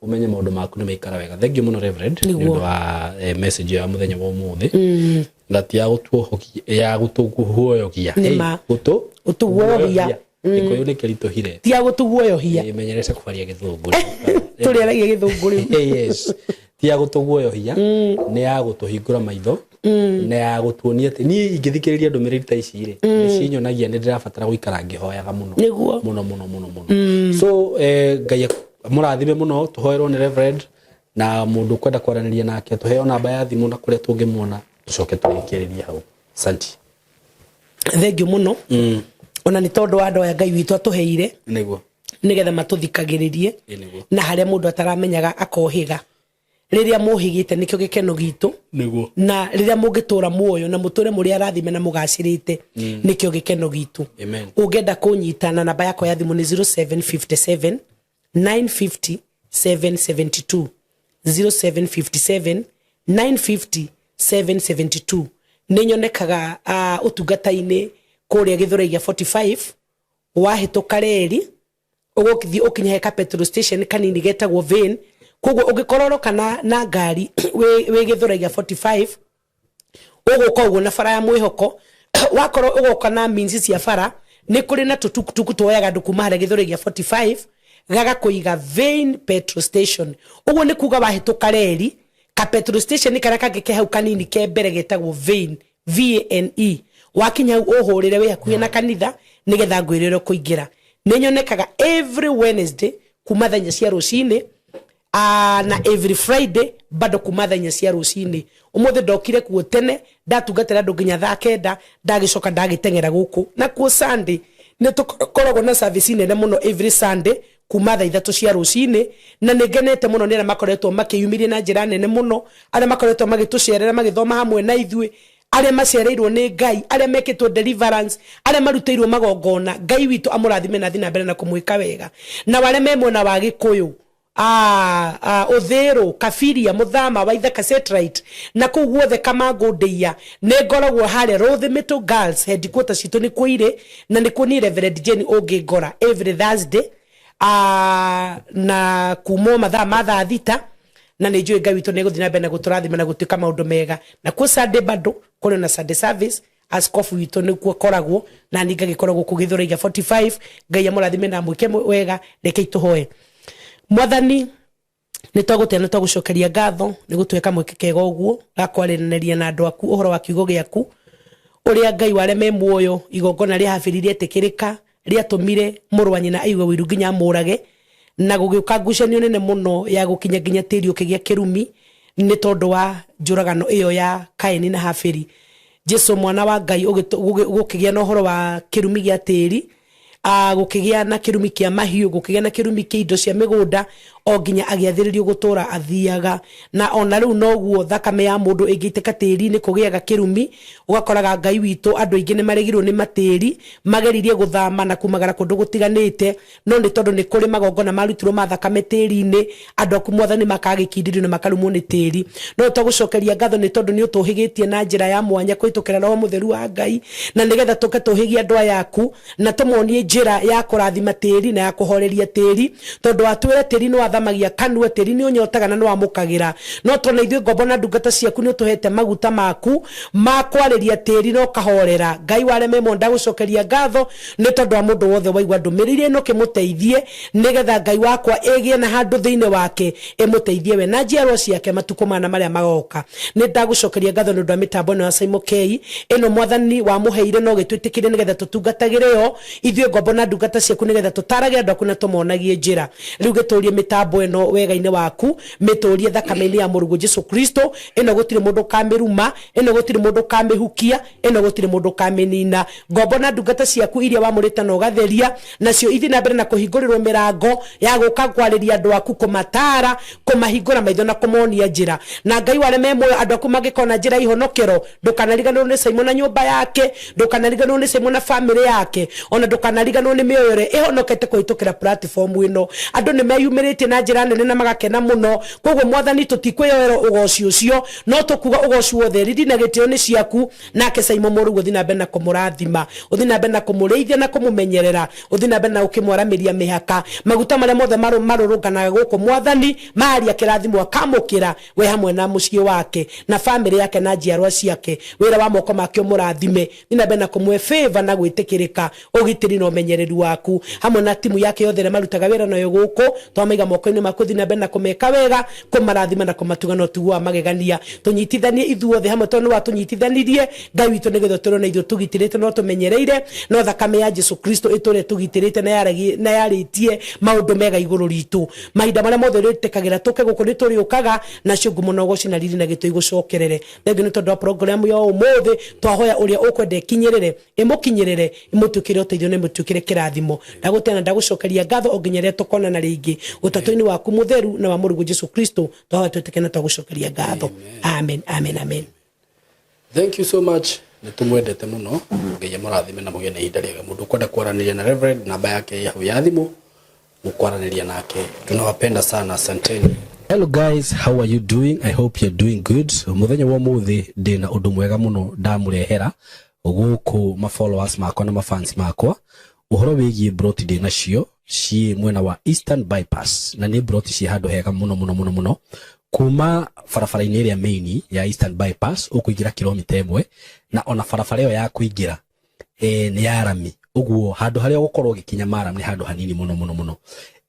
ũmenye maũndũ maku nĩ maikara wega. Thank you mũno, Reverend, nĩ Nĩguo. ũndũ wa message ya mũthenya wa ũmũthĩ, na ti ya gũtuohogia, ya gũtũguoyogia. Nĩ ma. Gũtũ Gũtũguoyohia. Gĩkũyũ nĩ kĩritũhire. Ti ya gũtũguoyohia. Menyerete kwaria Gĩthũngũ. Tũrĩaragia Gĩthũngũ rĩu. Yes, ti ya gũtũguoyohia, nĩ ya gũtũhingũra maitho, na ya gũtuonia atĩ niĩ ingĩthikĩrĩria ndũmĩrĩri ta ici rĩ, nĩ cinyonagia nĩ ndĩrabatara gũikara ngĩhoyaga mũno. Nĩguo. Mũno mũno mũno mũno. So Ngai mũrathime mũno. Tũhoerwo nĩ Reverend, na mũndũ ũkwenda kwaranĩria nake, tũheo namba ya thimũ na kũrĩa tũngĩmuona, tũcoke tũrĩkĩrĩrie hau. Santi. Thengiũ mũno ona nĩ tondũ wa andũ aya Ngai witũ atũheire nĩgetha matũthikagĩrĩrie. Ĩ, nĩguo. Na harĩa mũndũ ataramenyaga akohĩga, rĩrĩa mũhĩgĩte nĩkĩo gĩkeno gitũ. Na rĩrĩa mũngĩtũra muoyo na mũtũre mũrĩ arathime na mũgacĩrĩte, nĩkĩo gĩkeno gitũ. Amen. Ũngĩenda kũnyita na namba yakwa ya thimũ nĩ 0757 950 772, 0757 950 772. Nĩ nyonekaga ũtungata-inĩ kũrĩa Gĩthũrai gĩa 45, wahĩtũka reri ũgũthiĩ ũkinye he ka petrol station kanini getagwo Vane. Koguo ũngĩkorwo ũroka na ngari wĩ Gĩthũrai gĩa 45, ũgũka ũguo na bara ya Mwĩhoko, wakorwo ũgoka na means cia bara, nĩ kũrĩ na tũtukutuku tuoyaga andũ kuma harĩa Gĩthũrai gĩa 45 gagakũiga Vane petrol station. Ũguo nĩ kuga wahĩtũka reri, ka petrol station karĩa kangĩ ke hau kanini ke mbere getagwo Vane, Vane, wakinya hau ũhũrĩre wĩ hakuhĩ na kanitha nĩgetha ngwĩrĩre kũingĩra. Nĩ nyonekaga every Wednesday kuma thaa 4 cia rũcinĩ, na every Friday bado kuma thaa 4 cia rũcinĩ. Ũmũthĩ ndokire kuo tene, ndatungatĩra andũ nginya thaa 9, ndagĩcoka ndagĩteng'era gũkũ. Na kuo Sunday nĩ tũkoragwo na service nene mũno every Sunday kuma thaa 3 cia rũcinĩ, na nĩ ngenete mũno nĩ arĩa makoretwo makĩyumĩria na njĩra nene mũno, arĩa makoretwo magĩtũcerera, magĩthoma hamwe na ithuĩ, arĩa macereirwo nĩ Ngai, arĩa mekĩtwo deliverance, arĩa marutĩirwo magongona. Ngai witũ amũrathime na athiĩ na mbere na kũmwĩka wega. Na arĩa me mwena wa Gĩkũyũ, Ũthĩrũ, Kabiria, Mũthama, Waithaka, Satellite na kũu guothe Kamangũ, Ndĩia, nĩ ngoragwo harĩa Rothe Girls headquarter citũ nĩ kuo irĩ, na nĩ kuo niĩ Reverend Jane ũngĩngora every Thursday na kuma mathaa ma thaa 6, na nĩ njũĩ Ngai witũ nĩ egũthiĩ na mbere na gũtũrathima na gũtuĩka maũndũ mega. Na kuo Sunday bado kũrĩ na Sunday service, askofu witũ nĩkuo akoragwo na niĩ ngagĩkoragwo kũu Gĩthũrai gĩa 45. Ngai amũrathime na amwĩke wega. Reke tũhoe. Mwathani, nĩ twagũtĩa, nĩ twagũcokeria ngatho nĩ gũtũhe kamweke kega ũguo ga kwaranĩria na andũ aku ũhoro wa kiugo gĩaku, ũrĩa Ngai wa arĩa me muoyo, igongona rĩa Habili rĩetĩkĩrĩka, rĩatũmire mũrũ wa nyina aigue ũiru nginya amũrage, na gũgĩũka ngucanio nene mũno ya gũkinya nginya tĩri ũkĩgĩa kĩrumi nĩ tondũ wa njũragano ĩyo ya Kaini na Habili. Jesu mwana wa Ngai, gũkĩgĩa na ũhoro wa kĩrumi gĩa tĩri, gũkĩgĩa na kĩrumi kĩa mahiũ, gũkĩgĩa na kĩrumi kĩa indo cia mĩgũnda, o nginya agĩathĩrĩrio gũtũra athiaga. Na ona rĩu noguo thakame ya mũndũ ĩngĩitĩka tĩri-inĩ kũgĩaga kĩrumi. Ũgakoraga Ngai witũ andũ aingĩ nĩ maregirwo nĩ matĩri, mageririe gũthama na kumagara kũndũ gũtiganĩte, no nĩ tondũ nĩ kũrĩ magongona marutirwo ma thakame tĩri-inĩ, andũ aku Mwathani makagĩkindĩrio na makarumwo nĩ tĩri. No twagũcokeria ngatho nĩ tondũ nĩ ũtũhĩgĩtie na njĩra ya mwanya kũhĩtũkĩra Roho Mũtheru wa Ngai, na nĩgetha tũke tũhĩgie andũ aya aku na tũmonie njĩra ya kũrathima tĩri na ya kũhoreria tĩri, tondũ watwĩra tĩri nĩ wathamagia kanua, tĩri nĩ ũnyotaga na nĩ wamũkagĩra. No tona ithuĩ ngombo na ndungata ciaku nĩ ũtũhete maguta maku ma kwarĩria tĩri na ũkahorera. Ngai wa arĩa me muoyo, ndagũcokeria ngatho nĩ tondũ wa mũndũ wothe waigua ndũmĩrĩri ĩno, kĩmũteithie nĩgetha Ngai wakwa ĩgĩe na handũ thĩinĩ wake, ĩmũteithie we na njiarwa ciake matukũ mana marĩa magoka. Nĩ ndagũcokeria ngatho nĩ ũndũ wa mĩtambo ĩno ya Simon K ĩno Mwathani wamũheire no gĩtwĩtĩkĩrie nĩgetha tũtungatagĩre yo ithuĩ ngombo na ndungata ciaku, nĩgetha tũtarage andũ aku na tũmonagie njĩra. Rĩu gĩtũrie mĩtambo ĩno wega-inĩ waku, mĩtũrie thakame-inĩ ya mũrũguo Jesu Kristo. Ĩno gũtirĩ mũndũ ũkamĩruma, ĩno gũtirĩ mũndũ ũkamĩhukia, ĩno gũtirĩ mũndũ ũkamĩnina. Ngombo na ndungata ciaku iria wamũrĩte na ũgatheria nacio ithiĩ na mbere na kũhingũrĩrwo mĩrango ya gũka kwarĩria andũ aku, kũmatara, kũmahingũra maitho na kũmonia njĩra. Na Ngai wa arĩa me muoyo, andũ aku mangĩkona njĩra ya ihonokero, ndũkanariganĩrwo nĩ Simon na nyũmba yake, ndũkanariganĩrwo nĩ Simon na famĩlĩ yake, ona ndũkanariganĩrwo nĩ mĩoyo ĩrĩa ĩhonokete kũhĩtũkĩra platform ĩno. Andũ nĩ meyumĩrĩtie na Na njĩra nene na magakena mũno. Koguo Mwathani, tũtikwĩyoera ũgoci ũcio, no tũkuga ũgoci wothe, riri na gĩtĩo nĩ ciaku. Nake Saimo mũrũguo, ũthiĩ na mbere na kũmũrathima, ũthiĩ na mbere na kũmũrĩithia na kũmũmenyerera, ũthiĩ na mbere na ũkĩmwaramĩria mĩhaka. Maguta marĩa mothe marũrũnganaga gũkũ, Mwathani, maria kĩrathimo akamũkĩra we hamwe na mũciĩ wake na famĩlĩ yake na njiarwa ciake. Wĩra wa moko make ũmũrathime, thiĩ na mbere na kũmũhe favor na gwĩtĩkĩrĩka, ũgitĩri na ũmenyereri waku hamwe na timu yake yothe ĩrĩa marutaga wĩra nayo gũkũ. Twamaiga moko-inĩ maku, thiĩ na mbere na kũmeka wega, kũmarathima na kũmatuga na ũtugi wa magegania. Tũnyitithanie ithuothe hamwe tondũ nĩ watũnyitithanirie, Ngai witũ, nĩgetha tũrĩ na ithuĩ tũgitĩrĩte no tũmenyereire no thakame ya Jesu Kristo ĩtũre tũgitĩrĩte na yarĩtie maũndũ mega igũrũ ritũ. Mahinda marĩa mothe ũrĩtĩkagĩra tũke gũkũ, nĩ tũrĩũkaga nacio. Ngumo na ũgoci na riri na gĩtũ igũcokerere. Thengiũ nĩ tondũ wa program ya ũmũthĩ. Twahoya ũrĩa ũkwenda ĩkinyĩrĩre, ĩmũkinyĩrĩre, ĩmũtuĩkĩre ũteithio na ĩmũtuĩkĩre kĩrathimo. Ndagũtena, ndagũcokeria ngatho o nginya rĩrĩa tũkonana rĩngĩ ũtatũ-inĩ waku mũtheru na wa mũrũguo Jesu Kristo. Twahoya twĩtĩke na twagũcokeria ngatho. Amen, amen, amen. Thank you so much. Nĩ tũmwendete mũno. Ngai amũrathime na mũgĩe na ihinda rĩega. Mũndũ ũkwenda kwaranĩria na Reverend, namba yake ĩ hau ya thimũ, mũkwaranĩria nake. Tunawapenda sana, asanteni. Hello guys, how are you doing? I hope you're doing good. Muthenya wa muthi ndina undu mwega muno ndamurehera guku ma followers makwa na ma fans makwa, uhoro wigie broti ndi nacio ciĩ mwena wa Eastern Bypass, na nĩ broti ciĩ handũ hega muno muno muno muno. Kuma barabara-inĩ ĩrĩa main ya Eastern Bypass ũkũingĩra kilomita 1, na ona barabara ĩyo ya kũingĩra nĩ ya rami. Ũguo handũ harĩa ũgũkorwo ũgĩkinya maram nĩ handũ hanini mũno mũno mũno.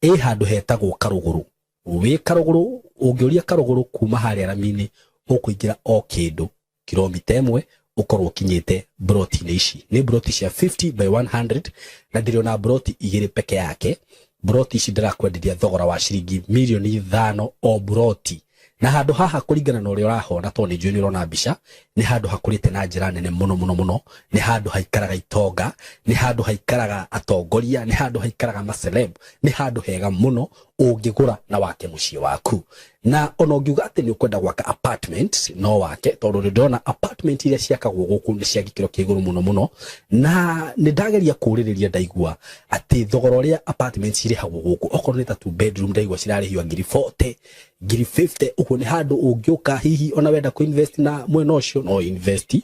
Ĩ handũ hetagwo Karũgũrũ. Wĩ Karũgũrũ, ũngĩũria Karũgũrũ, kuma harĩa rami-inĩ ũkũingĩra o kĩndũ kilomita 1, ũkorwo ũkinyĩte broti-inĩ ici. Nĩ broti cia 50 by 100, na ndĩrĩ broti igĩrĩ peke yake. Broti ici ndĩrakwenderia thogora wa ciringi mirioni 5 o broti. Na handũ haha, kũringana na ũrĩa ũrahona, tondũ nĩ njũĩ nĩ ũrona mbica, nĩ handũ hakũrĩte na njĩra nene mũno mũno mũno. Nĩ handũ haikaraga itonga, nĩ handũ haikaraga atongoria, nĩ handũ haikaraga maceleb. Nĩ handũ hega mũno ũngĩgũra na wake mũciĩ waku. Na ona ũngiuga atĩ nĩ ũkwenda gwaka apartment, no wake, tondũ nĩ ndĩrona apartment iria ciakagwo gũkũ nĩ cia gĩkĩro kĩa igũrũ mũno mũno. Na nĩ ndageria kũũrĩrĩria, ndaigua atĩ thogora ũrĩa apartment cirĩhagwo gũkũ, okorwo nĩ ta two bedroom, ndaigua cirarĩhio ngiri 40, ngiri 50. Ũguo nĩ handũ ũngĩũka, hihi ona wenda kũ invest na mwena ũcio, no invest.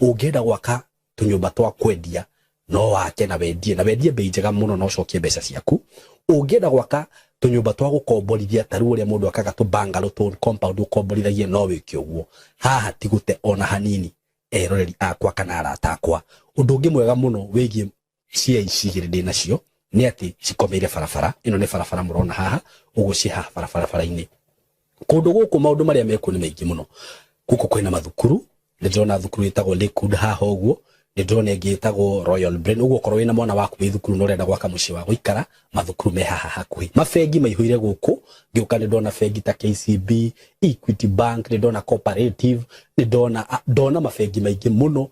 Ũngĩenda gwaka tũnyũmba twa kwendia, no wake na wendie, na wendie bei njega mũno na ũcokie mbeca ciaku. Ũngĩenda gwaka tũnyũmba twa gũkomborithia, ta rĩu ũrĩa mũndũ akaga tũ bungalow, tũ compound ũkomborithagie, no wĩke ũguo. Haha ti gũte ona hanini, eroreri akwa kana arata akwa. Ũndũ ũngĩ mwega mũno wĩgiĩ cia ici igĩrĩ ndĩ nacio nĩ atĩ cikomeire barabara ĩno. Nĩ barabara mũrona haha ũguo, ciĩ haha barabara-inĩ. Kũndũ gũkũ maũndũ marĩa mekuo nĩ maingĩ mũno. Gũkũ kwĩna mathukuru. Nĩ ndĩrona thukuru ĩtagwo Lakewood haha ũguo, nĩ ndĩrona ĩngĩ ĩtagwo Royal Brain. Ũguo okorwo wĩna mwana waku wĩ thukuru na ũrenda gwaka mũciĩ wa gũikara, mathukuru me haha hakuhĩ. Mabengi maihũire gũkũ. Ngĩũka nĩ ndona bengi ta KCB, Equity Bank, nĩ ndona Cooperative, nĩ ndona mabengi maingĩ mũno.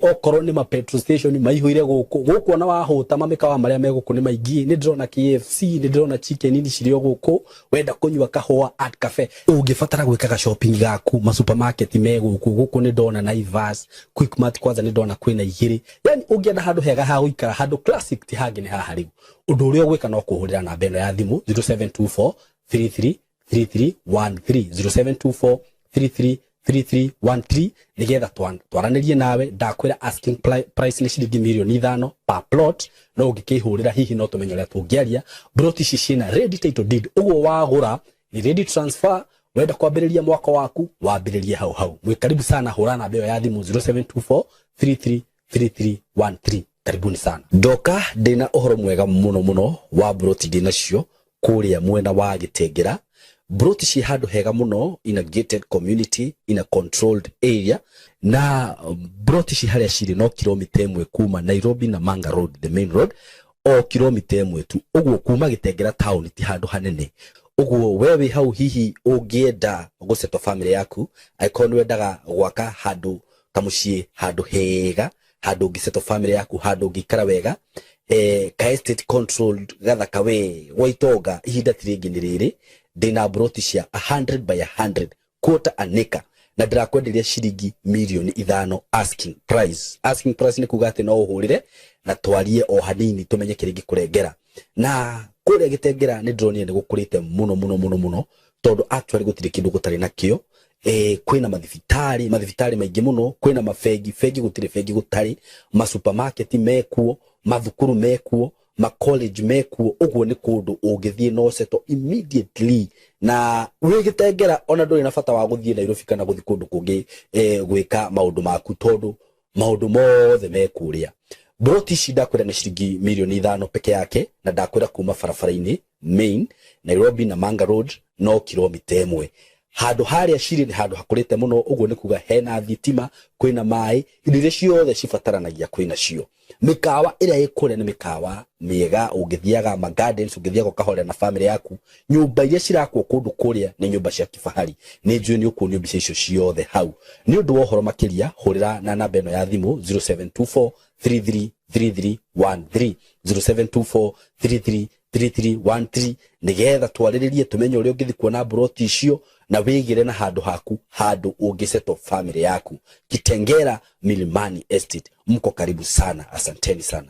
Okorwo nĩ ma petrol station, maihũire gũkũ. Gũkũ ona wahũta, mamĩkawa marĩa me gũkũ nĩ maingĩ. Nĩ ndĩrona KFC, nĩ ndĩrona Chicken Inn cirĩ o gũkũ. Wenda kũnyua kahũa, Art Cafe. Ũngĩbatara gwĩkaga shopping gaku, ma supermarket me gũkũ. Gũkũ nĩ ndona Naivas, Quickmart, kwanza nĩ ndona kwĩna igĩrĩ. Yani ũngĩenda handũ hega ha gũikara, handũ classic, ti hangĩ, nĩ haha. Rĩu ũndũ ũrĩa ũgwĩka no kũhũrĩra namba ĩno ya thimũ, 0724 33 3313, 0724 33 3313, nigetha twaranĩrie nawe. Ndakwĩra asking price nĩ ciringi mirioni 5 per plot, no ũngĩkĩhũrĩra hihi no tũmenye ũrĩa tũngĩaria. Plot ici ciĩna ready title deed, ũguo wagũra ni ready transfer. Wenda kwambĩrĩria mwaka waku, wambĩrĩrie hau hau. Mwĩ karibu sana. Hũra namba ĩyo ya thimũ, 0724 33 3313. Karibuni sana. Ndoka ndĩna ũhoro mwega mũno mũno wa broti ndĩ nacio kũrĩa mwena wa Gĩtengera. Broti ciĩ handũ hega mũno, in a gated community, in a controlled area. Na broti ci harĩa cirĩ no kilomita 1 kuma Nairobi na Manga Road, the main road, o kilomita 1 tu. Ũguo kuma Gĩtengera town ti handũ hanene. Ũguo we wĩ hau, hihi ũngĩenda gũsettle family yaku, angĩkorwo nĩ wendaga gwaka handũ kamũciĩ, handũ hega, handũ ũngĩsettle family yaku, handũ ũngĩikara wega, ka estate controlled gathaka we gwa itonga, ihinda ti rĩngĩ, nĩ rĩrĩ. Ndĩna broti cia 100 by 100, quarter an acre, na ndĩrakwenderia ciringi mirioni 5 asking price. Asking price nĩ kuga atĩ no ũhũrĩre na twarie o hanini, tũmenye kĩrĩa ingĩkũrengera. Na Kũrĩa Gĩtengera nĩ ndĩronire nĩ gũkũrĩte mũno mũno mũno mũno, tondũ actually gũtirĩ kĩndũ gũtarĩ nakĩo. Kwĩna mathibitarĩ, mathibitarĩ maingĩ mũno, kwĩna mabengi, bengi gũtirĩ bengi gũtarĩ, masupermarket mekuo, mathukuru mekuo, ma college mekuo. Ũguo nĩ kũndũ ũngĩthiĩ no settle immediately na wĩ Gĩtengera, ona ndũrĩ na bata wa gũthiĩ Nairobi kana gũthiĩ kũndũ kũngĩ gwĩka maũndũ maku, tondũ maũndũ mothe me kũrĩa. Broti ici ndakwĩra nĩ ciringi mirioni 5 peke yake, na ndakwĩra kuma barabara-inĩ main Nairobi na Manga Road no kilomita 1. Handũ harĩa cirĩ nĩ handũ hakũrĩte mũno, ũguo nĩ kuga hena thitima, kwĩna maĩ, indo iria ciothe cibataranagia kwĩna cio. Mĩkawa ĩrĩa ĩ kũrĩa nĩ mĩkawa mĩega, ũngĩthiaga ma gardens, ũngĩthiaga ũkahorera na family yaku. Nyũmba iria cirakwo kũndũ kũrĩa nĩ nyũmba cia kifahari. Nĩ njũĩ nĩ ũkuonio mbica icio ciothe hau. Nĩ ũndũ wa ũhoro makĩria, hũrĩra na namba ĩno ya thimũ 0724 333313, 0724 333313, nigetha twarĩrĩrie tumenye ũrĩa ũngĩthiĩ kuona mburoti icio na wĩgĩre na handũ haku, handũ ũngĩsettle family yaku. Kitengera Milimani Estate, mko karibu sana. Asanteni sana.